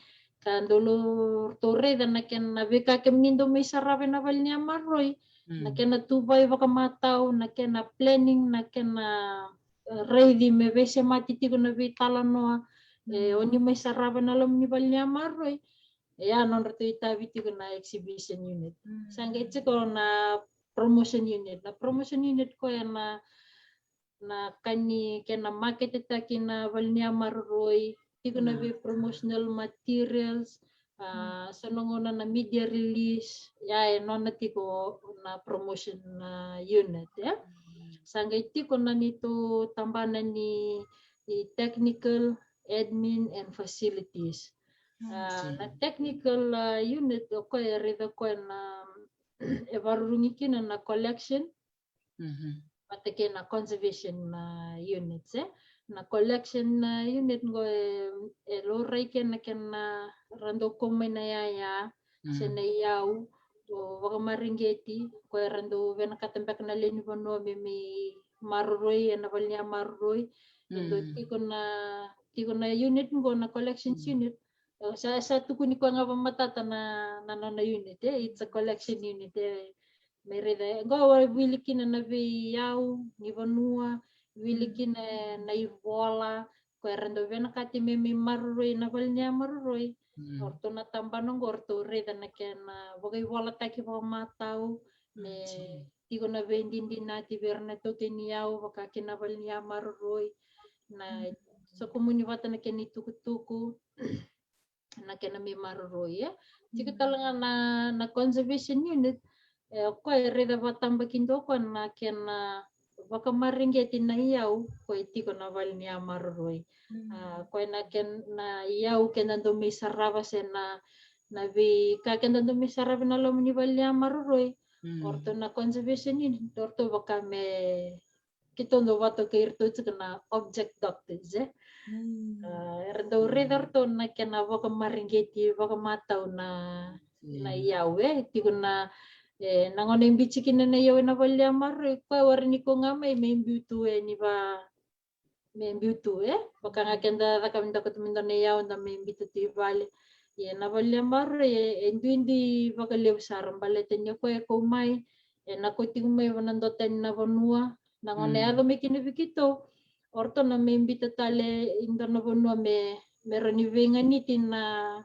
ka dau lau, ratou raica na kena veika kemuni dau mai sarava ena Vale ni Yamaroroi, na kena tuvai vakamatau, na kena planning, na kena, e, raici me veisemati tiko na veitalanoa, e, o ni mai sarava ena loma ni Vale ni Yamaroroi. E, a, nodratou itavi tiko na exhibition unit. Sa qai tiko na promotion unit. Na promotion unit koya na, na ka ni kena maketetaki na Vale ni Yamaroroi, tiko na vei promotional materials, a, so na gauna na media release, ia e nona tiko na promotion, a, unit, e. Sa qai tiko na neitou tabana ni, ni technical, admin and facilities. A, na technical, a, unit o koya e raica koya na, e vakarurugi kina na collection, vata kei na conservation, a, units, e. Na collection, a, unit qo e, e laurai kina na kena, a, ra dau kau mai na yaya se na iyau, o vakamareqeti, koya ra dau vinakata beka na lewe ni vanua me mai maroroi ena Vale ni Yamaroroi. E dau tiko na, tiko na unit qo na collections unit. E, sa, sa tukuni koya ga vakamatata na, na nona unit, e, it's a collection unit, e. Me raica, e, qo e wili kina na veiyau ni vanua, wili kina na ivola, Era dau vinakati me mai maroroi na vale ni yamaroroi. O ratou na tabana oqo, o ratou raica na kena vakaivolataki vakamatau, me tiko na veidinadinati vei ira na itaukei ni yau vaka kina vale ni yamaroroi, na sokomuni vata na kena itukutuku, na kena mai maroroi, e. Tiko tale ga na, na conservation unit, e, o koya e raica vakatabakidua o koya na kena vakamareqeti na iyau ko e tiko na vale ni yamaroroi. A, koya na kena, na iyau keda dau mai sarava se na, na veika keda dau mai sarava na loma ni vale ni yamaroroi. O ratou na conservation unit, o ratou vaka me keitou dau vakatokai iratou tiko na object doctors, e. A, era dau raica o ratou na kena vakamareqeti vakamatau na, na iyau, e. Tiko na, e, na gauna e biu tiko kina na iyau ena vale ni yamaroroi, koya warai ni ko ga mai, me biu tu e ni va, me biu tu, e. Vaka ga keda caka me da kauta mai dua na iyau, da mai biuta tu i vale. Ia na vale ni yamaroroi, e, e duidui vakalevu sara baleta ni o koya e kau mai, e na kau tiko mai vua na dua tani na vanua. Na gauna e yaco mai kina vei keitou, o ratou na mai biuta tale i dua na vanua me, me rawa ni veiganiti na,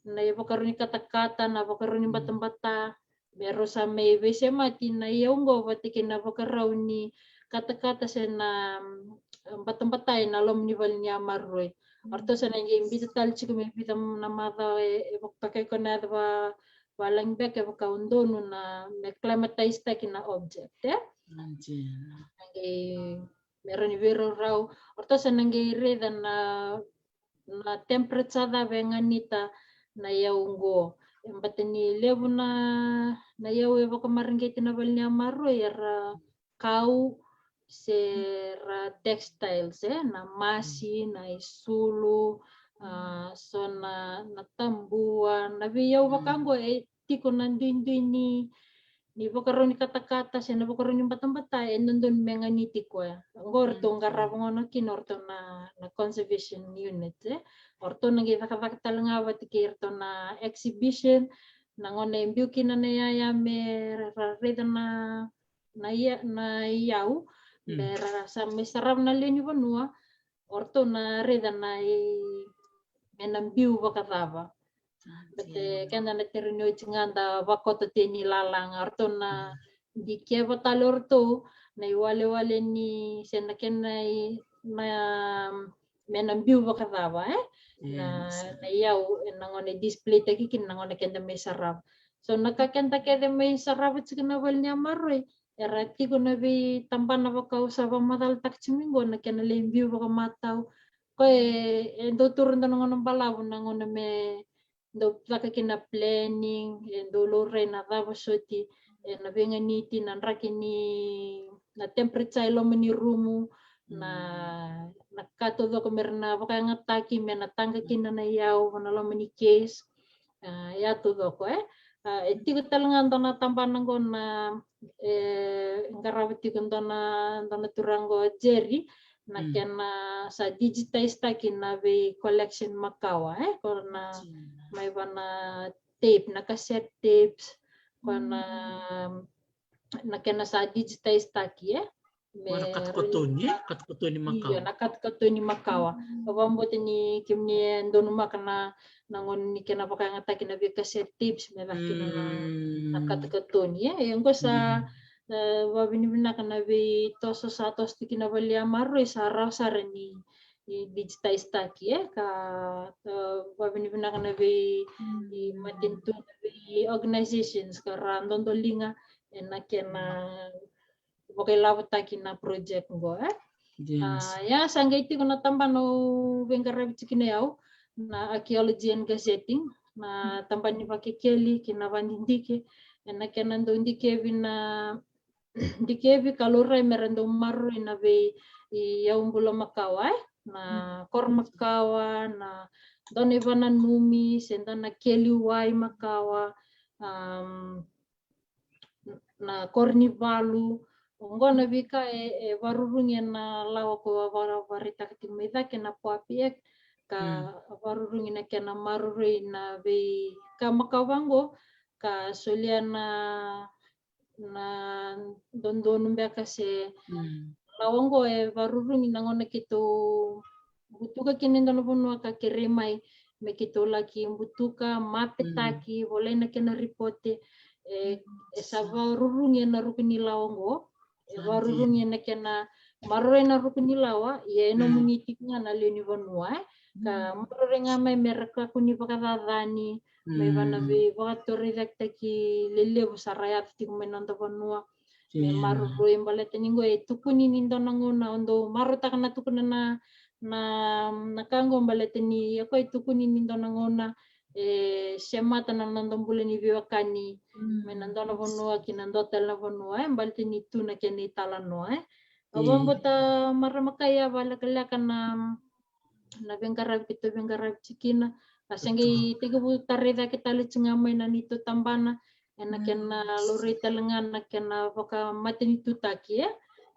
na ivakarau ni katakata, na vakarau ni batabata, me rau sa mai veisemati na iyau oqo vata kei na vakarau ni katakata se na, mm, batabata ena loma ni vale ni yamaroroi. O ratou sa na qai biuta tale tiko me vica na macawa, e, e vakatokai ko na yaco va, valagi beka e vaka au donu na me acclimatise taki na object, e? Na qai me rawa ni veiraurau. O ratou sa na qai raica na, na temperature cava e ganita na iyau oqo. E bata ni levu na, na iyau e vakamareqeti na vale ni yamaroroi era kau se ra textiles, e, na masi, na isulu, a, so na, na tabua, na veiyau vaka oqo e tiko na duidui ni, ni vakarau ni katakata se na vakarau ni batabata e dodonu me ganiti koya. Oqo o ratou qarava gona kina o ratou na, na conservation unit, e. O ratou na qai cakacaka tale ga vata kei iratou na exhibition, na gauna e biu kina na iyaya me ra raica na, na iya, na iyau, me ra sa mai sarava na lewe ni vanua, o ratou na raica na i, me na biu vakacava. Baleta keda na tereni oti ga da vakoto tei ni lalaga, o ratou na dikeva tale o ratou na iwalewale ni se na kena i, na, me na biu vakacava, e? Na, na iyau, e, na gauna e display taki kina na gauna keda mai sarava. So na ka keda kece mai sarava tiko na vale ni yamaroroi, era tiko na veitabana vaka au sa vakamacalataka tiko mai oqo na kena lai biu vakamatau. Koya e, e dau tu ira dua na gauna balavu na gauna me dau caka kina planning, e dau laurai na cava soti e na veiganiti na draki ni, na temperature e loma ni rumu, na, na ka taucoko me ra na vakayagataki me na taqa kina na iyau va na loma ni case. A, ya taucoko, e. A, e tiko tale ga dua na tabana oqo na, e, qarava tiko dua na, dua na turaga o Jerry, na kena sa digitize taki na vei collection makawa, e, ko na mai va na tape, na cassette tapes, ko na, na kena sa digitize taki, e. Me na katukatoni, e? Katukatoni makawa. Io, na katukatoni makawa. Au vakabauta ni kemuni e donumaka na, na gauna ni kena vakayagataki na vei cassette tapes me caka kina na, na katukatoni, e. E oqo sa, e, vakavinavinaka na veitoso sa toso tiko kina vale ni yamaroroi sa rawa sara ni, ni digitize taki, e. Ka, e, vakavinavinaka na vei, i matanitu, na vei organizations ka ra dodoliga e na kena vakailavotaki na project oqo, e. A, ya sa qai tiko na tabana au veiqaravi tiko kina o yau, na archaeology and gazetting, na tabana ni vakekeli kei na vadidike, e na kena dau dikevi na, dikevi ka laurai me ra dau maroroi na vei, i, iyau bula makawa, e, na koro makawa, na dua na ivananumi se dua na keli wai makawa, am, na koro ni valu. Oqo na veika e, e varurugi e na lawa ko a vara, varaitaka tiko mai cake na POAPI Act, ka varurugi na kena maroroi na veika makawa oqo, ka solia na, na dodonu beka se lawa oqo e varurugi na gauna keitou butuka kina e dua na vanua ka kerei mai me keitou laki butuka, mapetaki, volai na kena ripote. E, e sa varurugi ena ruku ni lawa oqo. E varurugi ena kena maroroi na ruku ni lawa, ia e nomuni tiko ga na lewe ni vanua, e. Ka maroroi ga mai me ra kakua ni vakacacani, mai vei na veivakatorocaketaki lelevu sa ra yaco tiko mai noda vanua. Me maroroi baleta ni qo e tukuni ni dua na gauna, o dau marautaka na tukuna na, na, na ka qo baleta ni, ia qo e tukuni ni dua na gauna, e semata na noda bula ni veiwekani, mai na dua na vanua ki na dua tale na vanua, e baleta ni tu na kena italanoa, e. Au vakabauta marama kai, a vakalekaleka na, na veiqaravi keitou veiqaravi tiko kina. A se qai tekivu tarai cake tale tiko ga mai na neitou tabana, ena kena laurai tale ga na kena vakamatanitutaki, e.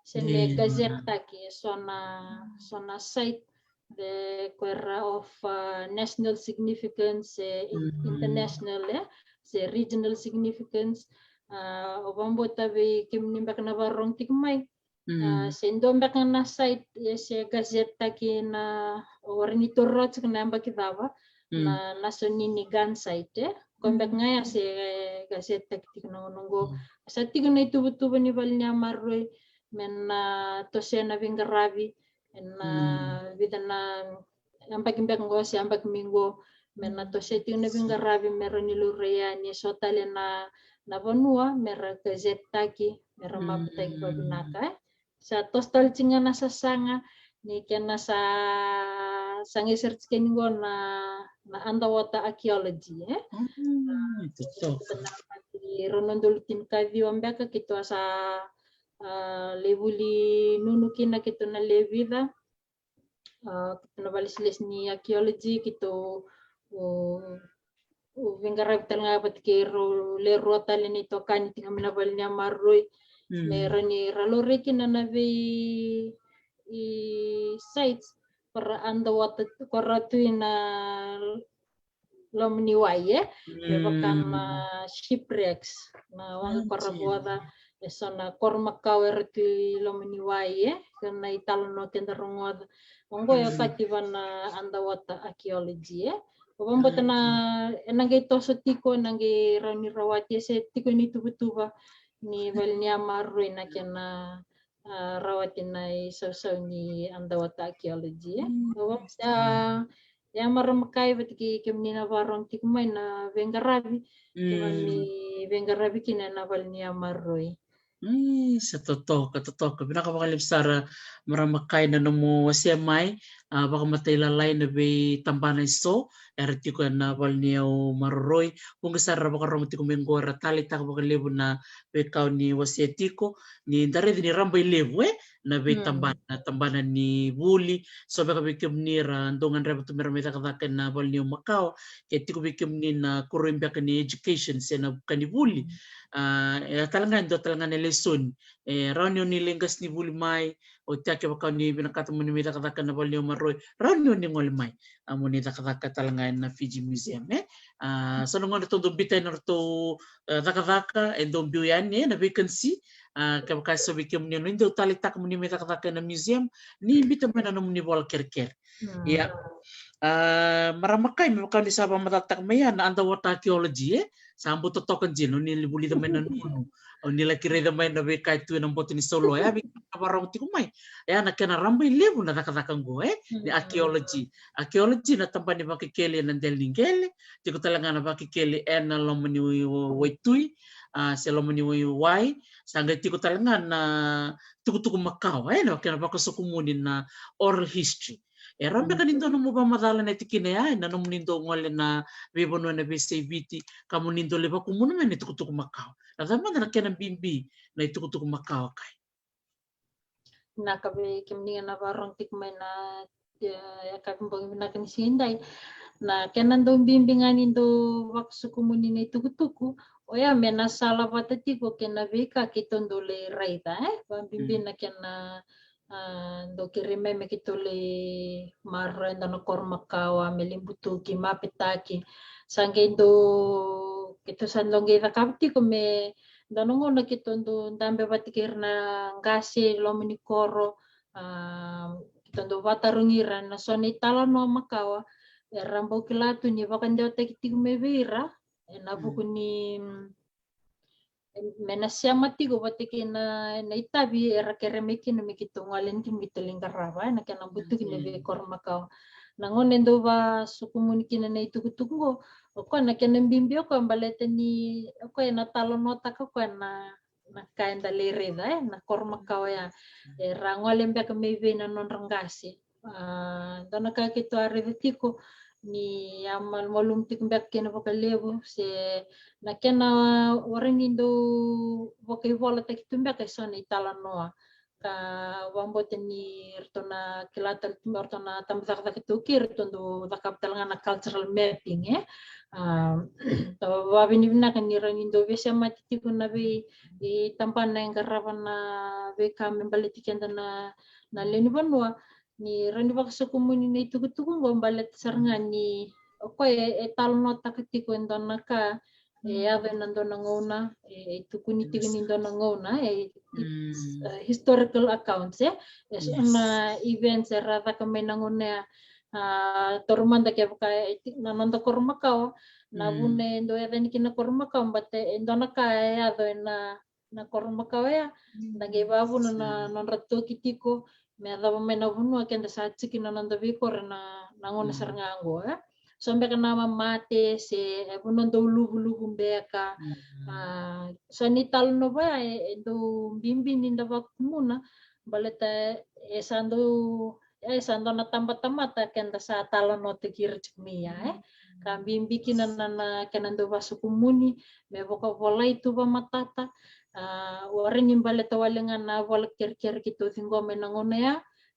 Se na gazettetaki, e so na, so na site the ko era of, uh, national significance, e, in-, international, e, se regional significance. Uh, au vakabauta vei kemuni beka na vakarorogo tiko mai, uh, se dua beka na site, e, se gazettetaki na, o rawa ni taura tiko na yabaki cava, na, na so ni ni Gansite, e. Ko beka ga ya se gazettetaki tiko na gauna oqo. Sa tiko na ituvatuva ni vale ni yamaroroi me na toso na veiqaravi ena vica na yabaki beka qo se yabaki mai qo, me na toso tiko na veiqaravi me ra ni laurai yani e so tale na, na vanua me ra gazettetaki, me ra mapetaki vakavinaka, e. Sa toso tale tiko ga na sasaga ni kena sa, sa qai sara tiko ni qo na, na underwater archaeology, e. Totoka. Rua na udolu tinikaciwa beka keitou a sa, a, lai vuli nunu kina keitou na lewe vica. A, keitou na vale silesi ni archaeology, keitou, o, o veiqaravi tale ga vata kei rau le rua tale na itokani tiko mai na vale ni yamaroroi. Me ra ni ra laurai kina na vei, i, sites ko ra underwater, ko ra tu ina loma ni wai, e. Me vaka na shipwrecks, na waqa ko ra voca, e so na koro makawa era tu i loma ni wai, e. Kei na italanoa keda rogoca. Oqo e okati va na underwater archaeology, e. Au vakabauta na, ena qai toso tiko, ena qai rawa ni rawati, e se tiko ni tuvatuva ni vale ni yamaroroi na kena, a, rawati na isausau ni underwater archaeology, e. Au vakabauta, ia marama kai vata kei kemuni na vakarorogo tiko mai na veiqaravi, keimami veiqaravi kina ena vale ni yamaroroi. Sa totoka, totoka. Vinaka vakalevu sara marama kai na nomu wasea mai, a, vakamatailalai na veitabana e so era tiko ena vale ni yamaroroi. Vuqa sara era vakarorogo tiko mai qo era taleitaka vakalevu na veika o ni wasea tiko. Ni da raica ni rabailevu, e, na veitabana, tabana ni vuli. So beka vei kemuni ra dau gadreva tu me ra mai cakacaka ena vale ni yau makawa, ke tiko vei kemuni na koroi beka ni education se na vuka ni vuli, a, e tale ga e dua tale ga na lesoni. E rawa ni o ni lai qasenivuli mai, oti ya kevaka o ni vinakata mo ni mai cakacaka ena vale ni yau maroroi, rawa ni o ni gole mai, a, mo ni cakacaka tale ga ena Fiji Museum, e. A, so na gauna ratou dau biuta ena ratou, e, cakacaka, e dau biu yani, e, na vacancy. A, kevaka e so vei kemuni o ni dau taleitaka mo ni mai cakacaka ena museum, ni biuta mai na nomuni vola kerekere. Ia, a, marama kai, me vaka ni sa vakamacalataka mai ya na underwater archaeology, e. Sa bau totoka dina, o ni lai vulica mai na nunu, o ni laki raica mai na veika e tu ena boto ni sauloi, e, vei kemuni na vakarorogo tiko mai. E, na kena rabailevu na cakacaka qo, e, ni archaeology. Archaeology na tabana ni vakekeli ena dela ni qele, tiko tale ga na vakekeli ena loma ni wai, waitui, a, se loma ni wai, wai, sa qai tiko tale ga na tukutuku makawa, e, na kena vakasokumuni na oral history. E rawa beka ni dua nomu vakamacala ena tikina ya, ena nomuni dau gole na veivanua ena veiyasai Viti, ka mo ni dau lai vakumuna mai na itukutuku makawa. Na cava mada na kena bibi na itukutuku makawa kai? Vinaka vei kemuni na vakarorogo tiko mai na, e, yakavi bogi vinaka ni siga edai. Na kena dau bibi ga ni dau vakasokumuni na itukutuku, oya me na sala vata tiko kei na veika keitou dau lai raica, e? Vakabibi na kena, a, dau kerei mai me keitou lai maroroya e dua na koro makawa, me lai butuki, mapetaki. Sa qai dau, keitou sa dau qai cakava tiko me dua na gauna keitou dau dabe vata kei ira na qase i loma ni koro, a, tou dau vakatarogi ira na so na italanoa makawa era bau kila tu ni vakadewataki tiko mai vei ira ena vuku ni, mm, me na sema tiko vata kei na, na itavi era kere mai kina me keitou gole yani kina me keitou lai qarava ena kena butuki na veikoro makawa. Na gauna e dau vasokumuni kina na itukutuku qo, o koya na kena bibi o koya baleta ni o koya ena talanoataka o koya na, na ka eda lai raica, e, na koro makawa ya. Era gole beka mai vei na nodra qase. A, dua na ka keitou a raica tiko ni a malumalumu tiko beka kina vakalevu se na kena warai ni dau vakaivolataki tu beka e so na italanoa. Ka vakabauta ni ratou na kila tale tu, ratou na tabacakacaka iTaukei ratou dau cakava tale ga na cultural mapping, e. A, ka vakavinavinaka ni rawa ni dau veisemati tiko na vei, e, tabana e qarava na veika me baleti keda na, na lewe ni vanua. Ni rawa ni vakasokumuni na itukutuku qo baleta sara ga ni o koya e, e talanoataka tiko e dua na ka e yaco ena dua na gauna, e, e tukuni tiko ni dua na gauna, e, it's, uh, historical accounts, e, e so na events era caka mai na gauna ya. A, taura mada kevaka e ti-, na noda koro makawa, na vuna e dau yaca yani kina koro makawa, but e dua na ka e yaco ena na koro makawa ya, da qai vakavuna na nodra toki tiko me yacova mai na vanua keda sa tiko na noda veikoro na, na gauna sara ga qo, e. So beka na mamate se e vanua dau luvuluvu beka. A, so ni talanoa vaya e, e dau bibi ni da vakakumuna baleta e sa dau e sa dua na tabatamata keda sa talanoataki ira tiko mai ya, e. Ka bibi kina na, na kena dau vasokumuni me vakavolai tu vamatata. A, warai ni baleta wale ga na vola kerekere keitou ciqoma ena gauna ya,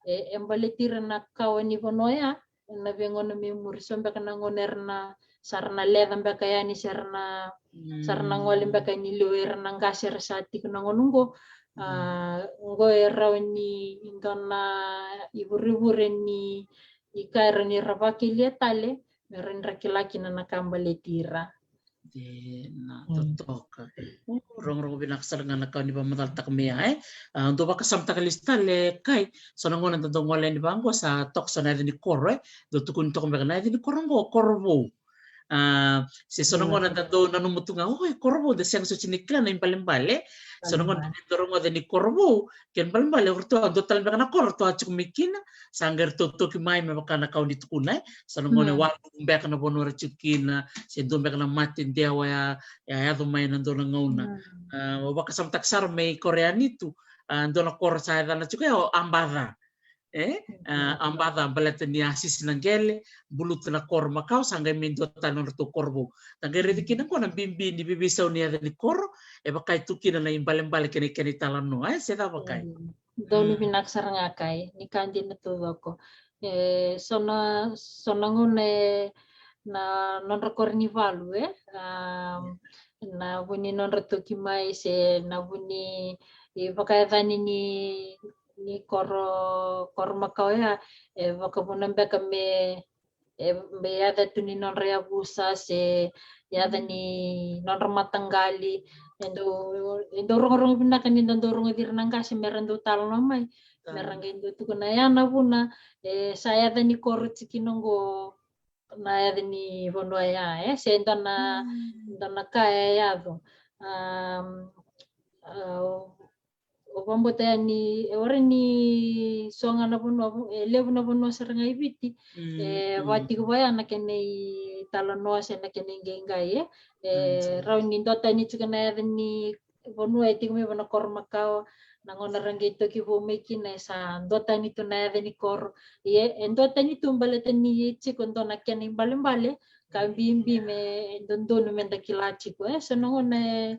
e, e baleti ira na kawa ni vanua ya ena veigauna mai muri. So beka na gauna era na, sa ra na leca beka yani, se ra na, sa ra na gole beka yani liu ira na qase era sa tiko na gauna qo. A, qo e rawa ni dua na ivurevure ni ka e rawa ni ra vakelia tale me rawa ni ra kila kina na ka baleti ira. E, na totoka. Rogorogo vinaka sara ga na ka ni vakamacalataka mai ya, e. A, dau vakasamataka lesu tale, Kai, so na gauna da dau gole yani vaqo sa toka so na yaca ni koro, e. Dau tukuni toka beka na yaca ni koro qo, Korovou. A, se so na gauna da dau nanuma tu ga, oi, Korovou, da sega soti ni kila na ibalebale. So na gauna da dau rogoca ni Korovou, kena ibalebale o ratou a dua tale beka na koro ratou a tiko mai kina, sa qai ratou toki mai me vaka na ka o ni tukuna, e. So na gauna e walu beka na vanua ra tiko kina, se dua beka na mate dewa ya, ya yaco mai ena dua na gauna. A, au vakasamataka sara mai Korea ni tu, a, dua na koro sa yacana tiko ya o Abaca. E, a, Abaca baleta ni a sisi na qele, buluta na koro makawa, sa qai mai dua tale nodratou koro vou. Da qai raici kina qo na bibi ni veiveisau ni yaca ni koro, e vaka e tu kina na ibalebale kei na kena italanoa, e, se cava, Kai? Donu vinaka sara ga, Kai, ni ka dina taucoko. E, so na, so na gauna e na nodra koro ni valu, e, a, na vu ni nodra toki mai se na vu ni, e, vakayacani ni, ni koro, koro makawa ya, e vakavuna beka me, e, me yaca tu ni nodra yavusa se yaca ni nodra mataqali. E dau, e dau rogorogo vinaka ni da dau rogoci ira na qase me ra dau talanoa mai. Me ra qai dau tukuna ya na vuna e sa yaca ni koro tiko kina qo na yaca ni vanua ya, e, se dua na, dua na ka e yaco. A, a, au vakabauta yani, e warai ni so ga na vanua, e levu na vanua sara ga i Viti e vakatiko vaya na kena italanoa se na kena iqaiqai, e. E rawa ni dua tani tiko na yaca ni vanua e tiko mai vua na koro makawa, na gauna ra qai toki vou mai kina e sa dua tani tu na yaca ni koro. Ia e dua tani tu baleta ni e tiko dua na kena ibalebale ka bibi me dodonu me da kila tiko, e. So na gauna e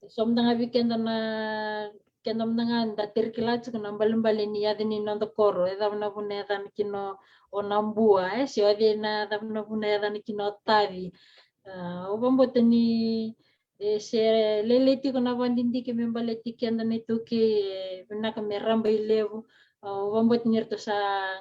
so mada ga vei keda na, keda mada ga da teri kila tiko na ibalebale ni yaca ni noda koro, e cava na vuna e yacana kina o Nabua, e, se o cei na, cava na vuna e yacana kina o Taci. A, au vakabauta ni e se lailai tiko na vakadidike me baleti keda na iTaukei, e vinaka me rabailevu. Au vakabauta ni ratou sa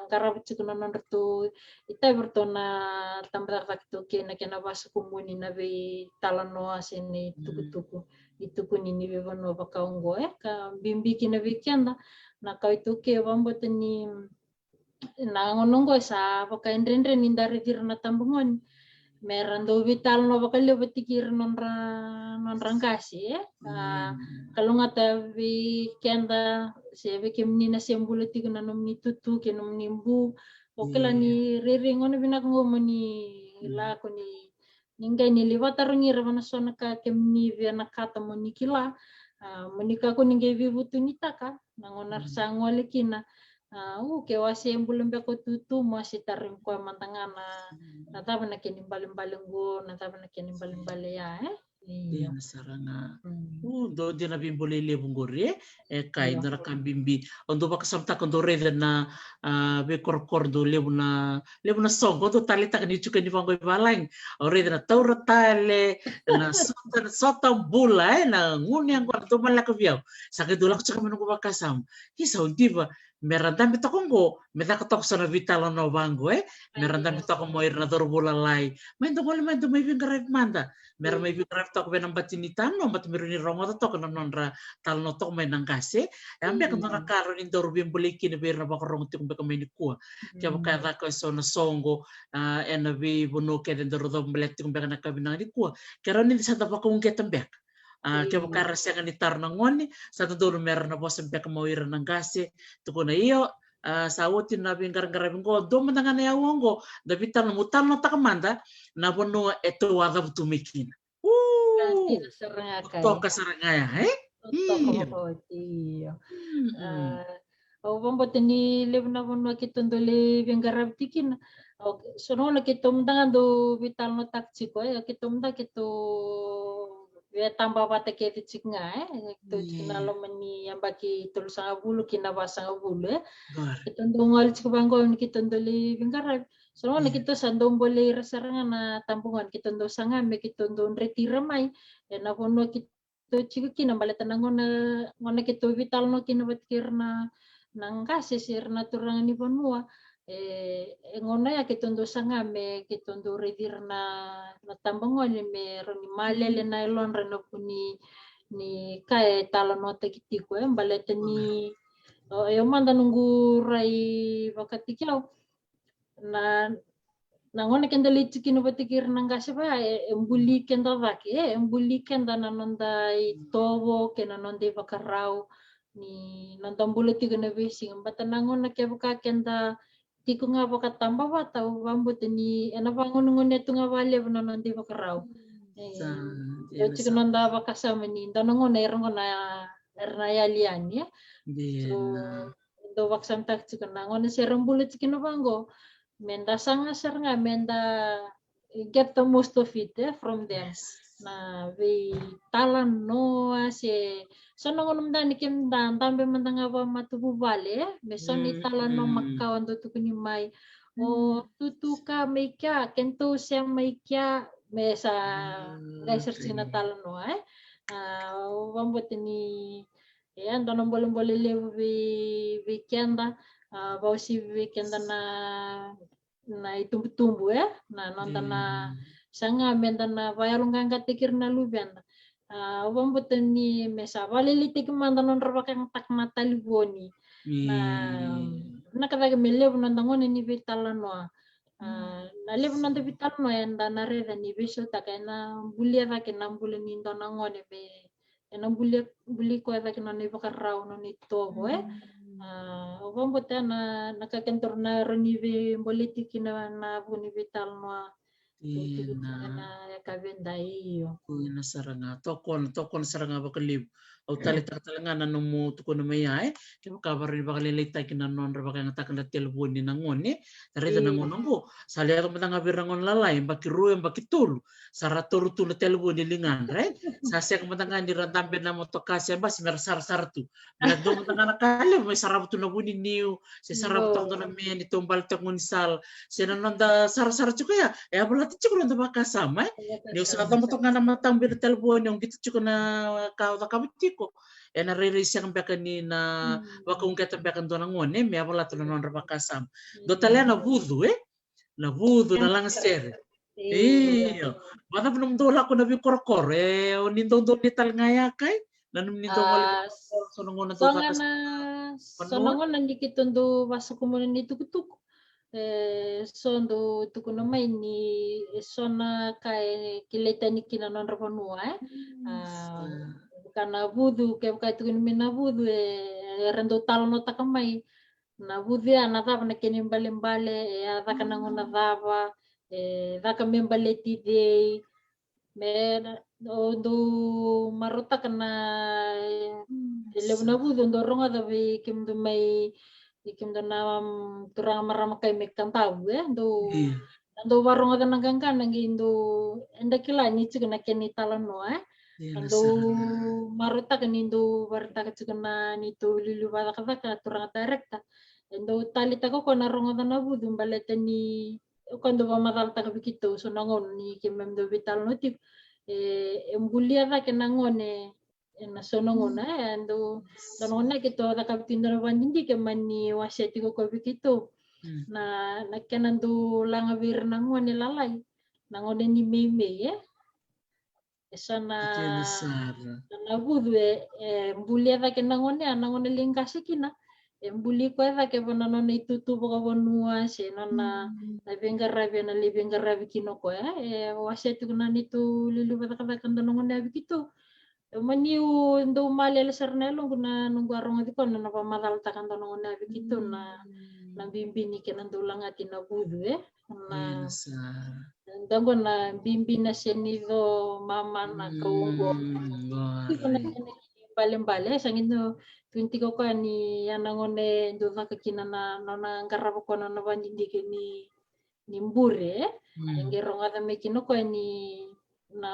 qarava tiko na nodratou itavi ratou na tabacakacaka iTaukei na kena vasokumuni na veitalanoa se na itukutuku, itukuni ni veivanua vaka oqo, e, ka bibi kina vei keda na kawa iTaukei. Au vakabauta ni na gauna oqo e sa vakaidredre ni da raici ira na tabagone me ra dau veitalanoa vakalevu vata kei ira nodra, nodra qase, e? A, kalougata vei keda se vei kemuni na se bula tiko na nomuni tutu kei nomuni bu. O kila ni rairai gauna vinaka oqo mo ni lako ni, ni qai ni lai vakatarogi ira vei na so na ka kemuni vinakata mo ni kila. A, mo ni kakua ni qai veivutunitaka na gauna ra sa gole kina. A, u, ke wase bula beka o tutu, mo wase tarogi koya mada ga na, na cava na kena ibalebale qo, na cava na kena ibalebale ya, e? Io. Dina sara ga. U, dua, dua na veibolei levu qori, e? E kai, dua na ka bibi. O dau vakasamataka, o dau raica na, a, veikorokoro, dau levu na, levu na soqo, o dau taleitaka ni tiko ni vaqo i valagi. O raica na taura tale, na sota, na sota bula, e, na gunu yaqona, dau maleka vei au. Sa qai dau lako tiko mai noqu vakasama. Isa, o diva, me ra dabe toka oqo, me caka toka so na veitalanoa vaqo, e? Me ra dabe toka mo ira na cauravou lalai. Mai dau gole mai, dau mai veiqaravi mada. Me ra mai veiqaravi toka vei na bati ni tano, bati me ra ni rogoca toka na nodra talanoa toka mai na qase. E a beka dua na ka ra ni dau veibolei kina vei ira na vakarogo tiko beka mai nikua. Kevaka e caka e so na soqo, a, ena veivanua kece dau rau baleta tiko beka na ka vinaka nikua. Ke ra ni sa da vakauqeta beka. A, kevaka era sega ni taro na gone, sa dodonu me ra na vosa beka mai ira na qase, tukuna io, a, sa oti na veiqaraqaravi qo, dua mada ga na yau oqo, da veitalanoa, mo talanoataka mada na vanua e tou a cavutu mai kina. U, toka sara ga ya, e? Toka oti, io. A, au vakabauta ni levu na vanua keitou dau lai veiqaravi tiko kina. Au, so na gauna keitou mada ga dau veitalanoataka tiko, e, keitou mada keitou veitabavata kece tiko ga, e. Keitou tiko na loma ni yabaki tolusagavulu ki na vasagavulu, e. Keitou dau gole tiko vaqo ni keitou dau lai veiqaravi. So na gauna keitou sa dau bolei ira sara ga na tabagone, keitou dau saga me keitou dau dreti ira mai ena vanua keitou tiko kina, baleta na gauna, gauna keitou veitalanoa kina vata kei ira na, na qase se ira na turaga ni vanua. E, e gauna ya keitou dau saga me keitou dau raici ira na, na tabagone me rau ni malele na yalodra ena vuku ni, ni ka e talanoataki tiko, e, baleta ni, o, e, o mada noqu rai vakatikau. Na, na gauna keda lai tiko kina vata kei ira na qase va, e, e buli keda cake, e, e buli keda na noda itovo kei na noda ivakarau ni noda bula tiko na veisiga. Baleta na gauna kevaka keda tiko ga vakatabavata, au vakabauta ni ena vagonegonea tu ga vakalevu na noda ivakarau. E, sa, dina, tiko sa noda vakasama ni dua na gauna era gona, era na yali yani, e. Dina. So, dau vakasamataka tiko na gauna se ra bula tiko kina vaqo, me da saga sara ga me da get the most of it, e, from them. Yes. Na veitalanoa se, so na gauna mada ni keda dabe mada ga vakamatavuvale, e, me so na italanoa makawa dau tukuni mai. O tutuka mai kea, kedatou se mai kea, me sa qai sara tiko na talanoa, e. A, au vakabauta ni e dua na bolebole levu vei, vei keda, a, vakauasivi vei keda na, na itubutubu, e, na noda na saga me da na vakayaloqaqataki ira na luveda. A, au vakabauta ni me sa vakalailaitaki mada nodra vakayagataka na talevoni. Na, na ka cake me levu noda gauna ni veitalanoa. A, na levu noda veitalanoa eda na raica ni veisautaka ena bulia cake na bula ni dua na gone me ena buli, buli koya cake nona ivakarau, nona itovo, e. A, au vakabauta na, na ka kedatou na rawa ni veibolei tiko kina na vuku ni veitalanoa. Ina. Na yakavi edai, io. Ina sara ga, tokona, tokona sara ga vakalevu. Au taleitaka tale ga na nomu tukuna mai ya, e. Kevaka vaka ni vakalailaitaki na nodra vakayagataka na talevoni na gone. Raica na gauna oqo, sa lai yaco mada ga vei ira na gone lalai, yabaki rua, yabaki tolu. Sa ra taura tu na talevoni e ligadra, e. Sa sega mada ga ni ra dabe na motoka se basi me ra sarasara tu. Me ra dua mada ga na ka levu me sarava tu na vuniniu, se sarava tu na mea ni taubale tiko ni sala. Se na noda sarasara tiko ya, e a volata tiko noda vakasama, e. Ni o sa coba toka ga na matamu vei na talevoni, o qito tiko na ka o cakava tiko. Ena rairai sega beka ni na vakauqeta beka dua na gone, me a volata na nodra vakasama. Dua tale na vucu, e? Na vucu, na lagasere. Io. Vakacava nomudou lako na veikorokoro? E, o ni dau dau ni tale ga ya kai? Na nomuni dau gole, a, so na gauna dau vaka na, So na gauna ni keitou dau vasokomuna ni tukutuku, e so dau tukuna mai ni e so na ka e kilai tani kina na nodra vanua, e. Ka na vucu, kevaka e tukuni mai na vucu, e era dau talanoataka mai na vucu ya, na cava na kena ibalebale, e a caka na gauna cava, e caka me baleti cei. Me o dau marautaka na, e levu na vucu o dau rogoca vei kemudou mai, vei kemudou na turaga marama kai mai Kadavu, e dau, na dau varogoca na qaqana qai dau, eda kila ni tiko na kena italanoa, e. Ka dau marautaka ni dau varitaka tiko na neitou liuliu vakacakacaka, turaga director. E dau taleitaka o koya na rogoca na vucu baleta ni o koya dau vakamacalataka vei keitou so na gauna ni keimami dau veitalanoa tiko, e, e bulia cake na gone ena so na gauna, e dau, dua na gauna keitou cakava tiko dua na vakadidike, mani wasea tiko o koya vei keitou na, na kena dau laga vei ira na gone lalai, na gone ni meimei, e. E so na, na vucu e, e bulia cake na gone, a na gone lai qase kina, e buli koya cake va na nona itutu vakavanua se nona, na veiqaravi ena lai veiqaravi kina o koya, e wasea tiko na neitou liuliu vakacakacaka dua na gone ya vei keitou. E maniu dau malele sara na yaloqu na noqu a rogoci koya na nona vakamacalataka dua na gone ya vei keitou na, na bibi ni kena dau lagati na vucu, e. Na daqo na bibi na senico mama na kauqo. Tiko na kena ibalebale, e sa qai dau tukuni tiko o koya ni a na gone dau caka kina na, na nona qarava koya na nona vakadidike ni, ni bure, e. E qai rogoca mai kina o koya ni na,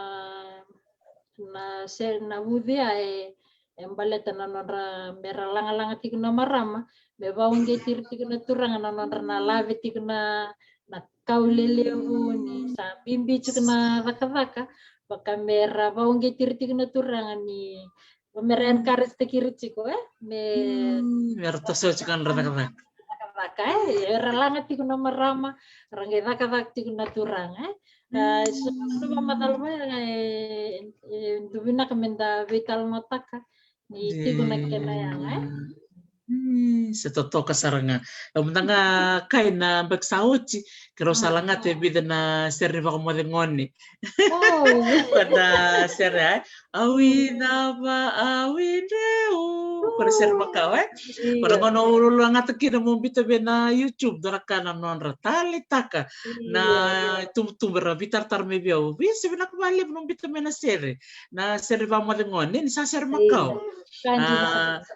na se, na vucu ya e, e baleta na nodra, mera lagalaga tiko na marama, me vakauqeti ira tiko na turaga na nodra na lave tiko na, na kau lelevu ni sa bibi tiko na cakacaka, vaka mera vakauqeti ira tiko na turaga ni, mera encourage taki ira tiko, e, me, mera toso tiko na nodra cakacaka. Cakacaka, e, era laga tiko na marama, ra qai cakacaka tiko na turaga, e. A, so na vakamacala mai, e, e dau vinaka meda veitalanoataka ni tiko na kena yaga, e. Se totoka sara ga. E mada ga kai na baki sa oti, keirau sa lagata e vica na sere ni vakamoce gone. Ko na sere, e, au i cava, au i dreu. Ko na sere makawa, e. Ko na gauna au lagata kina mo bita vei na YouTube, dua na ka na nodra taleitaka na itubutubu era veitaratara mai vei au. Vei se vinaka vakalevu na bita mai na sere, na sere vakamoce gone, ni sa sere makawa.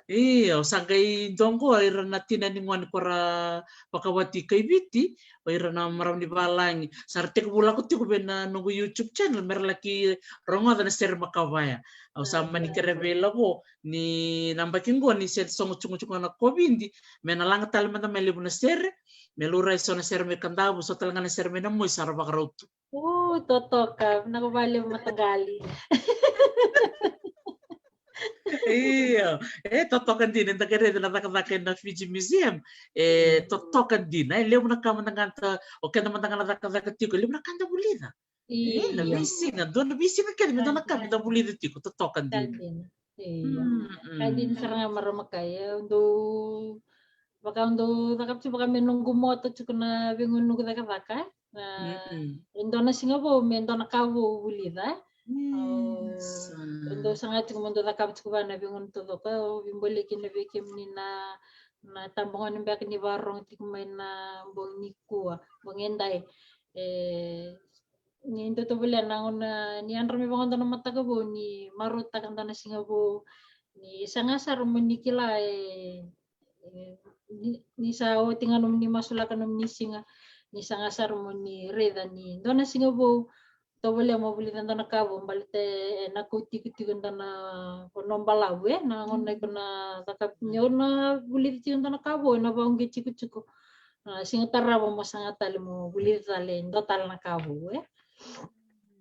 Io, sa qai dua qo ira na tina ni gone ko ra vakawati kai Viti, o ira na marama ni valagi. Sa ra tekivu lako tiko vei na noqu YouTube channel mera laki rogoca na sere makawa ya. Au sa mani kerea vei Lavo ni na baki qo ni se sogo cukucuku na COVID, me na laga tale mada mai levu na sere, me laurai so na sere mai Kadavu, so tale ga na sere mai Namosi sa ra vakarau tu. U, totoka, vinaka vakalevu mataqali. Io, e totoka dina, eda qai raica na cakacaka ena Fiji Museum, e totoka dina, e levu na ka mada ga, o keda mada ga na cakacaka tiko, e levu na ka da vulica. E na veisiga, dua na veisiga kece me dua na ka meda vulica tiko, totoka dina. Io. Ka dina sara ga marama kai, e dau, vaka au dau cakava tiko vaka me noqu moto tiko na veigauna noqu cakacaka, e. Na, e dua na siga vou me dua na ka vou vulica, e. Au dau saga tiko mo dau cakava tiko vaka na veigauna taucoko, au veibolei kina vei kemuni na, na tabagone beka ni vakarorogo tiko mai na bogi nikua, bogi edai. E, ni dau tovolea na gauna ni yadra mai vaka dua na mataka vou, ni marautaka dua na siga vou, ni saga sara mo ni kila, e, e, ni, ni sa oti ga nomuni masulaka nomuni siga, ni saga sara mo ni raica ni dua na siga vou, tovolea mo vulica dua na ka vou, baleta e na kauti iko tiko dua na vanua balavu, e, na gauna iko na caka, ni o na vulica tiko dua na ka vou, e na vakauqeti iko tiko. A, sega tarava mo saga tale mo vulica tale dua tale na ka vou, e.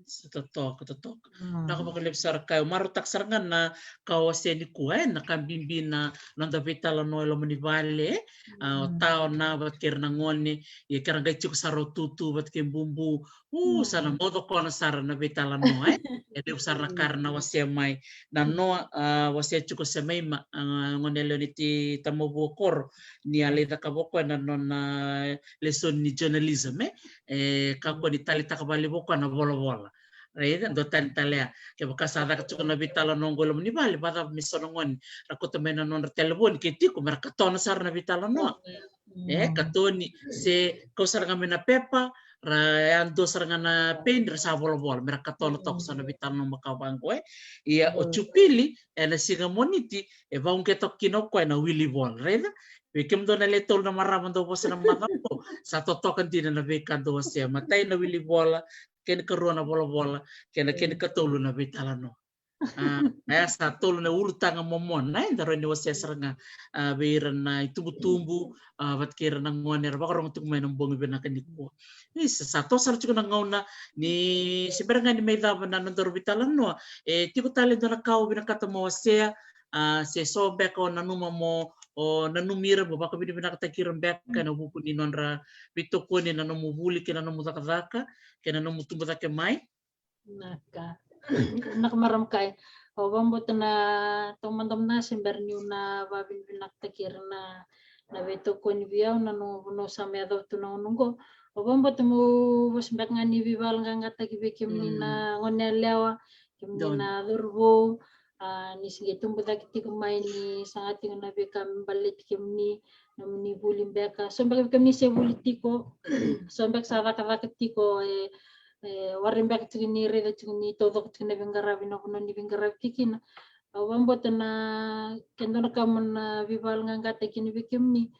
Sa totoka, totoka. Vinaka vakalevu sara Kai. Au marautaka sara ga na ka o wasea nikua, e, na ka bibi na noda veitalanoa e loma ni vale, e. A, o taona vata kei ira na gone, ia ke ra qai tiko sara o tutu vata kei bubu. U, sa na moce kona sara na veitalanoa, e. E levu sara na ka era na wasea mai. Na noa, a, wasea tiko se mai ma, a, gone yalewa ni Ti Tamavua Koro, ni a lai cakava o koya na nona lesoni ni journalism, e. E kakua ni taleitaka vakalevu o koya na volavola. Raica, dua tani tale ya. Kevaka sa caka tiko na veitalanoa oqo e loma ni vale, vakacava me so na gone ra kauta mai na nodra telefoni ke tiko me ra katona sara na veitalanoa. E, katoni, se kau sara ga mai na pepa, ra yadua sara ga na peni, ra sa volavola, me ra katona toka sara na veitalanoa makawa oqo, e. Ia o Jupili, ena siga Moniti, e vauqe toka kina o koya na wili vola, raica? Vei kemudou na le tolu na marama dau vosa na macawa oqo, sa totoka dina na veika dou wasea. Matai na wili vola, kena karua na volavola, kena, kena katolu na veitalanoa. A, e sa tolu na ulutaga momona, e, da rawa ni wasea sara ga, a, vei ira na itubutubu, a, vata kei ira na gone era vakarogo tiko mai na bogi vinaka nikua. Isa, sa toso sara tiko na gauna, ni se bera ga ni mai cava na nodaru veitalanoa, e tiko tale dua na ka o vinakata mo wasea, a, se so beka o nanuma mo, o nanumi ira mo vakavinavinakataki ira beka ena vuku ni nodra veitokoni ena nomu vuli kei na nomu cakacaka kei na nomu tubu cake mai. Vinaka. Vinaka marama Kai. Au vakabauta na taumada mada se bera niu na vakavinavinakataki ira na, na veitokoni vei au na noqu vanua sa mai yacova tu na gauna oqo. Au vakabauta meu vosa beka ga ni veivakayaloqaqataki vei kemuni na gone yalewa, kemuni na cauravou, a, ni se qai tubu cake tiko mai ni saga tiko na veika me baleti kemuni, nomuni vuli beka. So beka vei kemuni se vuli tiko, so beka sa cakacaka tiko, e, e, warai beka tiko ni raica tiko ni taucoko tiko na veiqaravi, na vanua ni veiqaravi tiko kina. Au vakabauta na, ke dua na ka mo na veivakayaloqaqataki kina vei kemuni.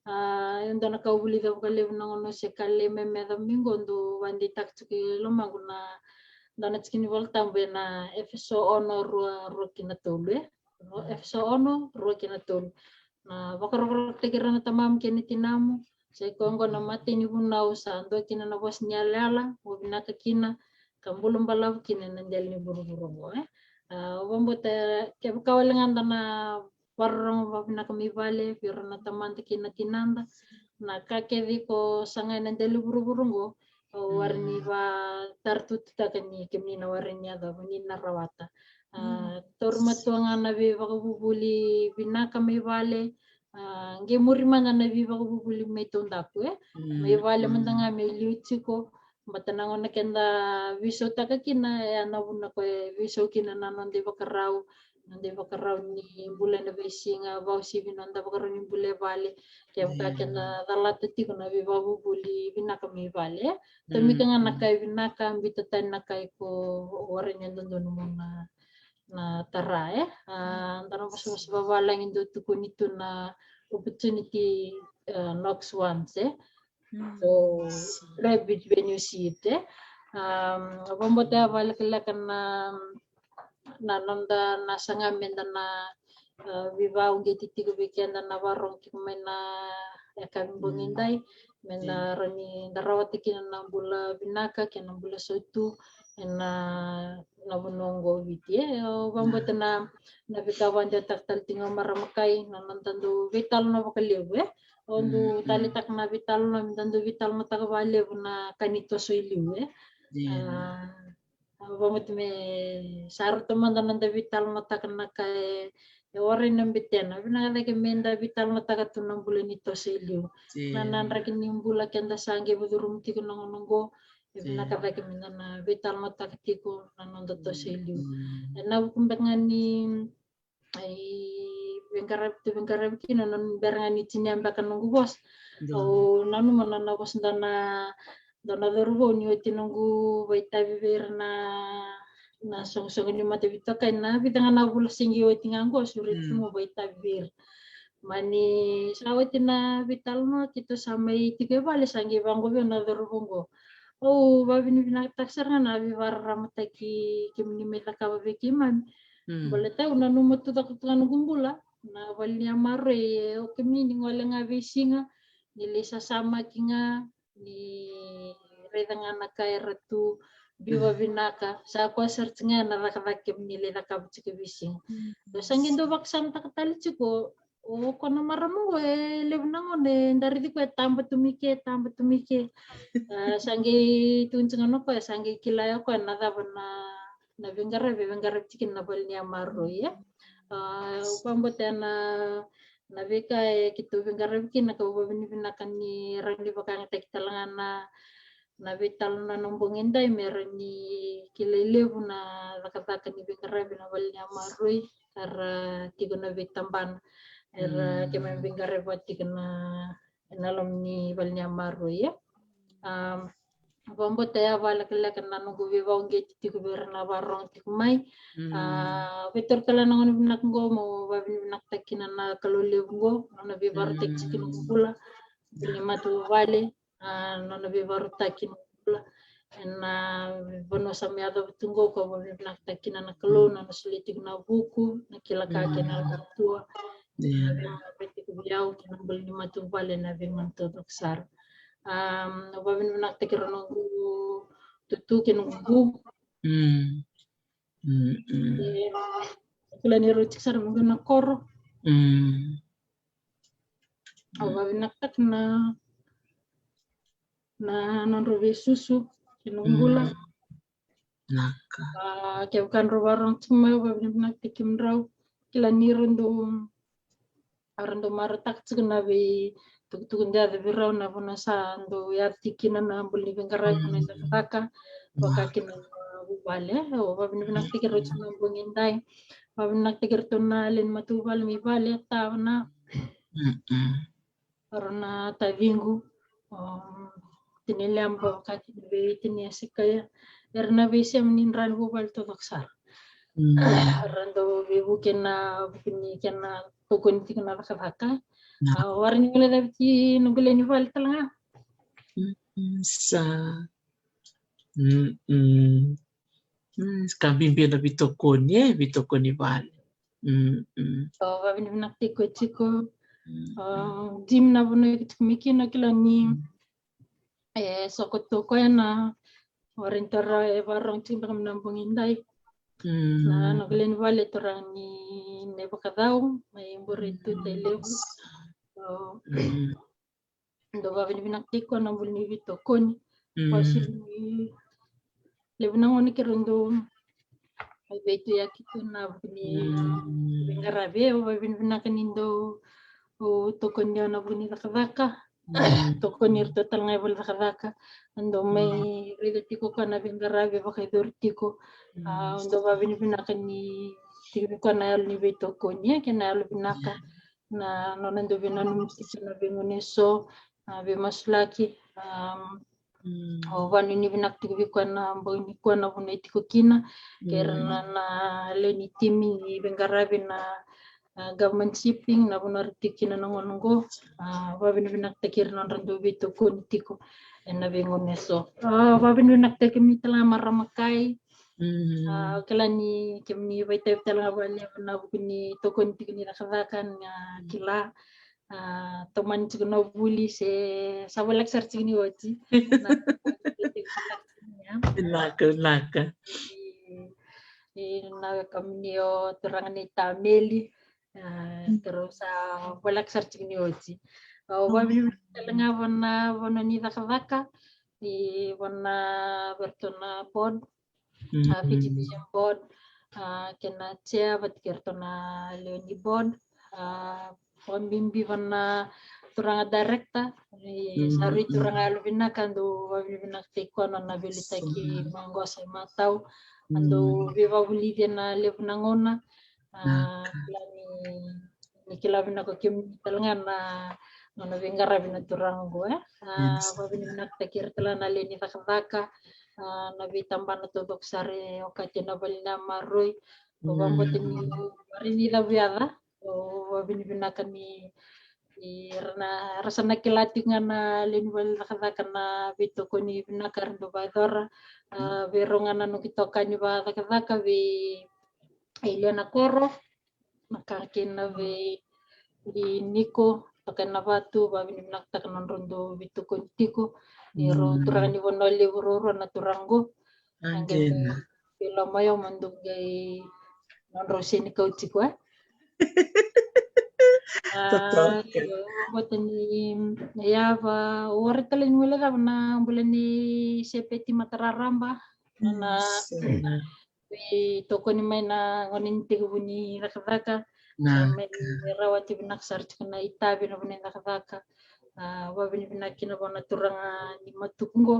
A, e dua na ka au vulica vakalevu na gauna se ka lai me meca mai qo, dau vakadeitaka tiko e lomaqu na dua na tikina ni Vola Tabu ena Efeso ono, rua, rua ki na tolu, e. Efeso ono, rua ki na tolu. Na vakarokorokotaki ira na tamamu kei na tinamu, sa i koya oqo na imatai ni vunau, sa dua kina na vosa ni yalayala, mo vinaka kina, ka bula balavu kina ena dela ni vuravura oqo, e. A, au vakabauta, kevaka wale ga da na vakarorogo vakavinaka mai vale vei ira na tamada kei na tinada, na ka kece iko saga ena dela ni vuravura oqo, au warai ni vakatarutututaka ni kemuni na warai ni yacova, ni na rawata. A, taura matua ga na veivakavuvuli vinaka mai vale, a, qai muri mada na veivakavuvuli mai taudaku, e. Mai vale mada ga me liu tiko, baleta na gauna keda veisautaka kina, e, a na vuna ko e veisau kina na noda ivakarau, noda ivakarau ni bula ena veisiga, vakauasivi noda vakarau ni bula e vale, kevaka keda calata tiko na veivakavuvuli vinaka mai vale, e. Tomika ga na ka e vinaka, biuta tani na ka iko warai ni dodonu mo na, na tara, e. A, da na vosavosa vavalagi dau tukuni tu na opportunity, e, knocks once, e. So grab it when you see it, e. Um, au vakabauta e vakalekaleka na, na noda na saga meda na, e, veivakauqeti tiko vei keda na vakarorogo tiko mai na yakavi bogi edai, meda rawa ni da rawata kina na bula vinaka kei na bula sautu ena, na vanua oqo o Viti, e. Au vakabauta na, na veika vakadewataka tale tiko ga marama Kai, na noda dau veitalanoa vakalevu, e. Au dau taleitaka na veitalanoa, meda dau veitalanoataka vakalevu na ka ni toso i liu, e. A, au vakabauta me sa rauta mada na noda veitalanoataka na ka e, e warai na betena. Vinaka cake meda veitalanoataka tu na bula ni toso i liu. Na, na draki ni bula keda sa qai vacuruma tiko na gauna oqo. E vinaka cake meda na veitalanoataka tiko na noda toso i liu. Ena vuku beka ga ni, i veiqaravi tu, veiqaravi kina, na bera ga ni tinia beka noqu vosa. Au nanuma na, na vosa da na, da na cauravou ni oti noqu vakaitavi vei ira na, na soqosoqo ni mataveitokai, na vica ga na vula se qai oti ga qo, sureti mo vakaitavi vei ira. Mani sa oti na veitalanoa, keitou sa mai tiko e vale, sa qai vaqo vei au na cauravou qo. Au vakavinavinakataka sara ga na veivakararamataki kemuni mai cakava vei keimami. Baleta au nanuma tu cake tu ga noqu bula na vale ni maroroi, e, o kemuni ni gole ga veisiga, ni lai sasamaki ga, ni raica ga na ka era tu, Biu vakavinaka, sa koya sara tiko ga na cakacaka kemuni lai cakava tiko e veisiga. Sa qai dau vakasamataka tale tiko, o koya na marama qo e levu na gauna e dari tiko e taba tu mai ke, taba tu mai ke. Sa qai tukuna tiko ga o koya, sa qai kila o koya na cava na, na veiqaravi, veiqaravi tiko kina na vale ni yamaroi, e. Au vakabauta na, na veika e keitou veiqaravi kina, kau vakavinavinaka ni rawa ni vakayagataki tale ga na, na veitalanoa na bogi edai me rawa ni kilai levu na cakacaka ni veiqaravi na vale ni yamaroi, era tiko na veitabana, era keimami veiqaravi vata tiko na, ena loma ni vale ni yamaroi, e. Au vakabauta ya vakalekaleka na noqu veivakauqeti tiko vei ira na vakarorogo tiko mai. Au via taura tale na gauna vinaka qo meu vakavinavinakataka kina na Kalou levu qo, nona veivakarautaki tiko kina noqu bula, ni matavuvale, nona veivakarautaki kina noqu bula ena vanua sa mai yacova tu qo, kau vakavinavinakataka kina na Kalou, nona solia tiko na vuku, na kila ka kei na yalomatua, na veiqaravi tiko vei au kei na bula ni matavuvale ena veigauna taucoko sara. Au vakavinavinakataki ira noqu tutu kei noqu bu. Au kila ni rau tiko sara mai qo na koro. Au vakavinavinakataka na, na nodrau veisusu kei noqu bula. Kevaka drau vakarorogo tiko mai, au vakavinavinakataki kemudrau. Kila ni rau dau, rau dau marautaka tiko na veitukutuku dau yaco vei rau, na vanua sa dau yaco tiko kina na bula ni veiqaravi, na cakacaka, vaka kina na vuvale. Au vakavinavinakataki rau tiko na bogi edai. Vakavinavinakataki iratou na lewe ni matavuvale mai vale, tavana, o rau na taciqu, o Tinai Leba vaka kina vei Tinai Esekaia, era na veisema ni dra ni vuvale taucoko sara. Era dau veivuke ena vuku ni kena tokoni tiko na cakacaka. Au warai ni guilecavi tiko noqu lewe ni vale tale ga. Sa ka bibi na veitokoni, e, veitokoni vale. Au vakavinavinakataki koya tiko. Jim, na vanua iko tiko mai kina, kila ni e soko tu o koya, na warai ni tara e vakarorogo tiko beka mai na bogi edai. Na noqu lewe ni vale, turaga ni Nai Vakacau mai Buretu, Tailevu. Dau vakavinavinakataki koya na bula ni veitokoni. Vakasivia ni levu na gauna keirau dau veituyaki tu ena vuku ni veiqaravi. Au vakavinavinaka ni dau tokoni au ena vuku ni cakacaka. Tokoni iratou tale ga e vale ni cakacaka. Dau mai raica tiko o koya na veiqaravi e vakayacori tiko. Au dau vakavinavinaka ni tiko vei koya na yalo ni veitokoni, e, kei na yalo vinaka. Na nona dau veinanumi tiko ena veigauna eso, na veimasulaki. Au vakavinavinaka tiko vei koya na bogi nikua, na vanua e tiko kina, kei ira na, na lewe ni timi ni veiqaravi na, a, Government Shipping, na vanua era tiko kina na gauna oqo. Au vakavinavinakataki ira na nodra dau veitokoni tiko ena veigauna eso. Au vakavinavinakataki kemuni tale ga marama kai. Au kila ni kemuni vakaitavi tale ga vakalevu ena vuku ni tokoni tiko ni cakacaka, na kila. A, tomani tiko na vuli se sa voleka sara tiko ni oti. Vinaka, vinaka. I, i na wekamuni o turaga nei Tameli. A, keirau sa voleka sara tiko ni oti. Au vakavinavinaka tale ga vua na vanua ni cakacaka, i vua na, vei iratou na board, a, Fiji Vision Board, a, kei na chair vata kei iratou na lewe ni board, a, vakabibi vua na turaga director, ni sa rui turaga yalovinaka, dau vakavinavinakataki koya na nona veiliutaki mai qo sa i matau. A dau veivakavulici ena levu na gauna. A, kila ni, ni kila vinaka o kemuni tale ga na nona veiqaravi na turaga oqo, e. A, vakavinavinakataki ira tale ga na lewe ni cakacaka, a, na veitabana taucoko sara e okati ena vale ni yamaroi. Au vakabauta ni warai ni cavu yaca. Au vakavinavinaka ni, ni ra na, ra sa na kila tiko ga na lewe ni vale ni cakacaka na veitokoni vinaka era dau vakayacora. A, vei rau ga na noqu itokani vakacakacaka, vei Ilia Nakoro, na ka kina vei Niko Tokainavatu, vakavinavinakataka na nodrau dau veitokoni tiko. Ni rau turaga ni Vanua Levu ruarua na turaga qo. Aqena. Ilo mai o madu qai nodrau seni kau tiko e. Totoka. Io, vata ni yava ore tale ni wele cava na bula ni sepeti matararaba na veitokoni mai na gone ni tekivu ni cakacaka. Mai rawati vinaka sara tiko na itavi na vuna ni cakacaka. Vavinavinaka kina vua na turaga ni matuku qo.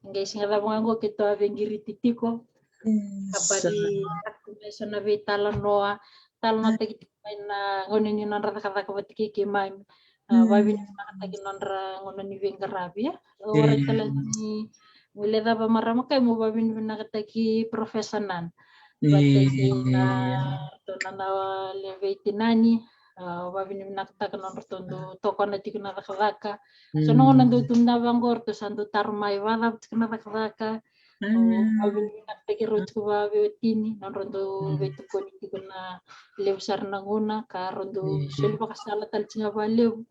Qai siga cava ga qo keitou a veiqiriti tiko. Kabali atu mai so na veitalanoa, talanoataki tiko mai na gauna ni nodra cakacaka vata kei keimami. Vavinavinakataki nodra gauna ni veiqaravi. Ora tale ni wele cava marama kai mo vavinavinakataki Professor Nan. Vata kei na tona na lewe veitinani. Vavinavinakataka nodratou dau tokona tiko na cakacaka. So na gauna dau tu na vaqo ratou sa dau taro mai vacava tiko na cakacaka. Vavinavinakataki rau tiko vaveiwatini nodratou veitokoni tiko na levu sara na gauna ka rau dau soli vakasala tale tiko ga valevu.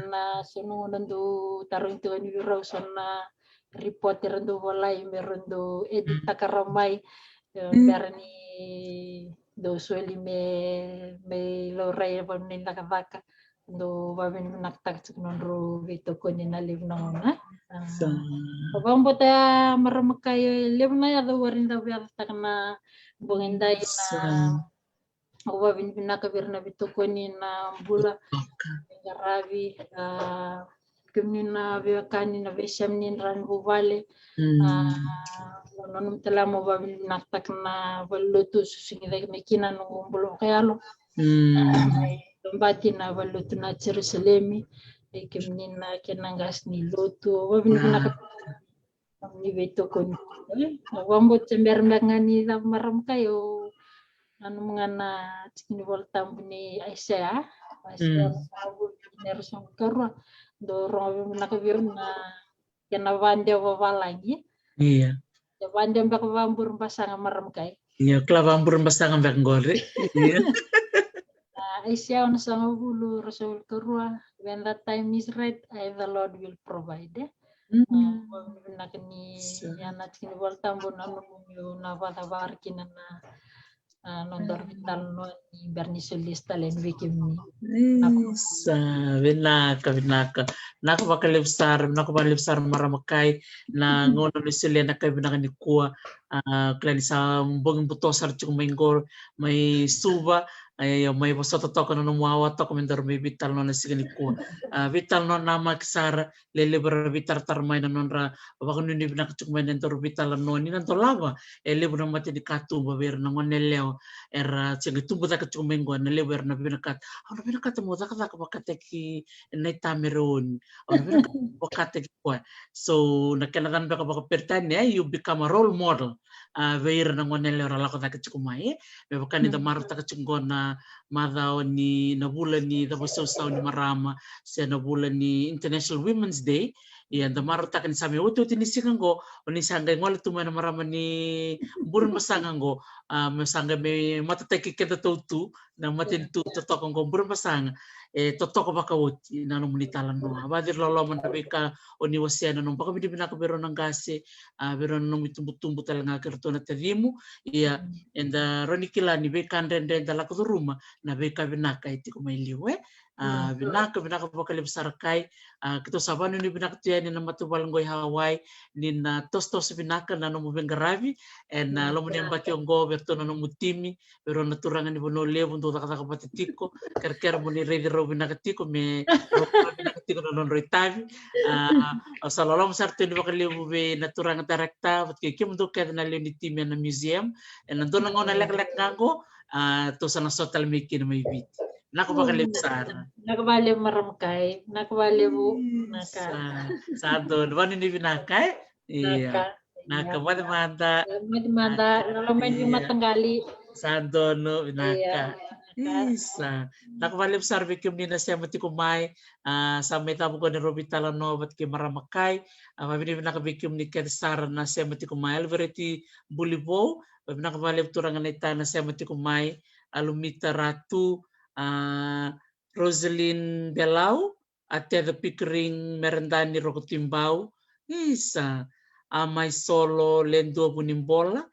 Na so na gauna dau tarogi tiko ni vei rau so na report era dau volai me rau dau edit taka rau mai. Bera ni dau soli me me laurai e vanua ni cakacaka. Dau vavinavinakataka tiko nodrau veitokoni na levu na gauna. Vakabauta ya marama kai levu na yaca au a raica au yacataka na bogi dai na. Au vavinavinaka vei ira na veitokoni na bula. Qaravi kemuni na veiwekani na veisema ni dra ni vuvale. Nonu tale mo vavinavinakataka na valelotu susugi cake mai kina noqu bula vakayalo. Mai Lobati na valelotu na Jerusalemi. E kemuni na kena qase ni lotu vavinavinakataka ni veitokoni. Au vakabauta se bera beka ga ni cava marama kai au nanuma ga na tiki ni Vola Tabu ni Aisea. Aisea na sagavulu, tikina e ruasagavulu karua. Dau rogo veivinaka vei au na kena vadewa vavalagi. Ia. Ia vadewa beka vaburu basaga marama kai. Ia kila vaburu basaga beka qori. Ia. Aisea onosagavulu, ruasagavulu karua. When the time is right, I the Lord will provide. Vavinavinaka ni ya na tiki ni Vola Tabu na nomu meu na vakacavari kina na nodaru veitalanoa ni bera ni solia tale yani vei kemuni. Isa, vinaka, vinaka. Vinaka vakalevu sara, vinaka vakalevu sara marama kai na gauna ni solia na kai vinaka nikua. Kila ni sa bogi buto sara tiko mai qo mai Suva. Io, mai vosota toka na nomu awa toka me daru mai veitalanoa na siga nikua. Veitalanoa namaki sara. Lelevu era veitaratara mai na nodra vakanuinui vinaka tiko mai na nodaru veitalanoa ni na dolava e levu na mate ni katuba vei ira na gone yalewa era se qai tubu cake tiko mai qo. Na levu era na vinakata, au na vinakata mo cakacaka vakataki na ita Mereoni, au na vinakata vakataki koya. So na kena cana beka vakaperitania, you become a role model. Vei ira na gone yalewa era lako cake tiko mai, me vaka ni da marautaka tiko qo na macawa ni na vula ni cavasausau ni marama se na vula ni International Women's Day. Ia da marautaka ni sa mai otioti ni siga qo, o ni sa qai gole tu mai na marama ni Burebasaga qo, me sa qai mai matataki kedatou tu na matanitu totoka qo Burebasaga. E totoka vakaoti na nomuni talanoa, vaciri loloma na veika o ni wasea, na nomu vakavinavinaka vei rau na qase, vei rau na nomu itubutubu tale ga kei ratou na tacimu. Ia eda rawa ni kila ni veika dredre da lako curuma, na veika vinaka e tiko mai liu e. Vinaka, vinaka vakalevu sara kai. Keitou sa vakanuinui vinaka tu yani na matavuvale qo i Hawaii ni na tosotoso vinaka na nomu veiqaravi ena loma ni yabaki oqo vei ratou na nomu timi, vei rau na turaga ni Vanua Levu dou cakacaka vata tiko. Kerekere mo ni raici rau vinaka tiko me rau vinaka tiko na nodrau itavi. Au sa loloma sara tu yani vakalevu vei na turaga director vata kei kemudou kece na lewe ni timi ena museum. Ena dua na gauna lekaleka ga qo tou sa na so tale mai kina mai Viti. Vinaka vakalevu sara. Vinaka vakalevu marama kai. Vinaka vakalevu. Sa donu, vakanuinui vinaka e. Ia. Vinaka, moce mada. Moce mada. Loloma ni mataqali. Sa donu, vinaka. Isa. Vinaka vakalevu sara vei kemuni na sema tiko mai. Sa mai cava qo na nodrau veitalanoa vata kei marama kai. Vavinavinaka vei kemuni kece sara na sema tiko mai. Alivereti Bulivou, vavinaka vakalevu turaga na ita na sema tiko mai. Alumita Ratu, a Rosalyn Belau, a Tether Pickering, Meredani Rokotibau. Isa. a mai solo le dua vunibola,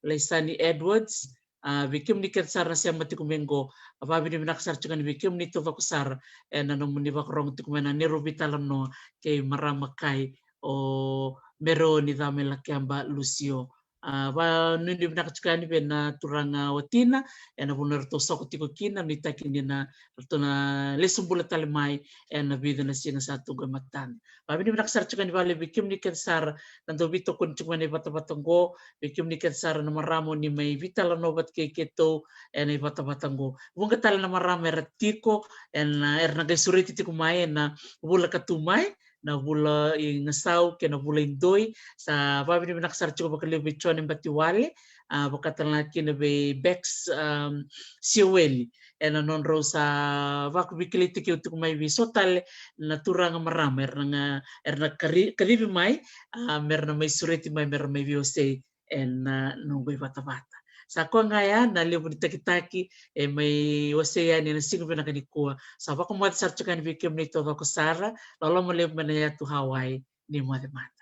Laisani Edwards, a vei kemuni kece sara na sema tiko mai qo, a vavinavinaka sara tiko yani vei kemuni taucoko sara ena nomuni vakarogo tiko mai na neirau veitalanoa kei marama kai o Mereoni Camailakeba Lucio. A vanuinui vinaka tiko yani vei na turaga o Tina ena vanua eratou soko tiko kina, nuitaki ni na ratou na lesu bula tale mai ena vica na siga sa tu qo e matada. Vavinavinaka sara tiko yani vale vei kemuni kece sara na dau veitokoni tiko mai na ivatavata qo, vei kemuni kece sara na marama oni mai veitalanoa vata kei keitou ena ivatavata qo. Vuqa tale na marama era tiko ena, era na qai sureti tiko mai ena vula ka tu mai, na vula i Gasau kei na vula i Doi. Sa vavinavinaka sara tiko vakalevu vei Jone Batiwale, a vaka tale ga kina vei Bex, um, Sioweli, ena nodrau sa vakaveikilaitaki au tiko mai vei so tale na turaga marama era na, era na kari-, kacivi mai, a mera na mai sureti mai, mera mai veiwasei ena noqu ivatavata. Sa koya ga ya na levu ni takitaki e mai wasei yani ena siga vinaka nikua. Sa vakamoce sara tiko yani vei kemuni taucoko sara, loloma levu mai na yatu Hawaii, ni moce mada.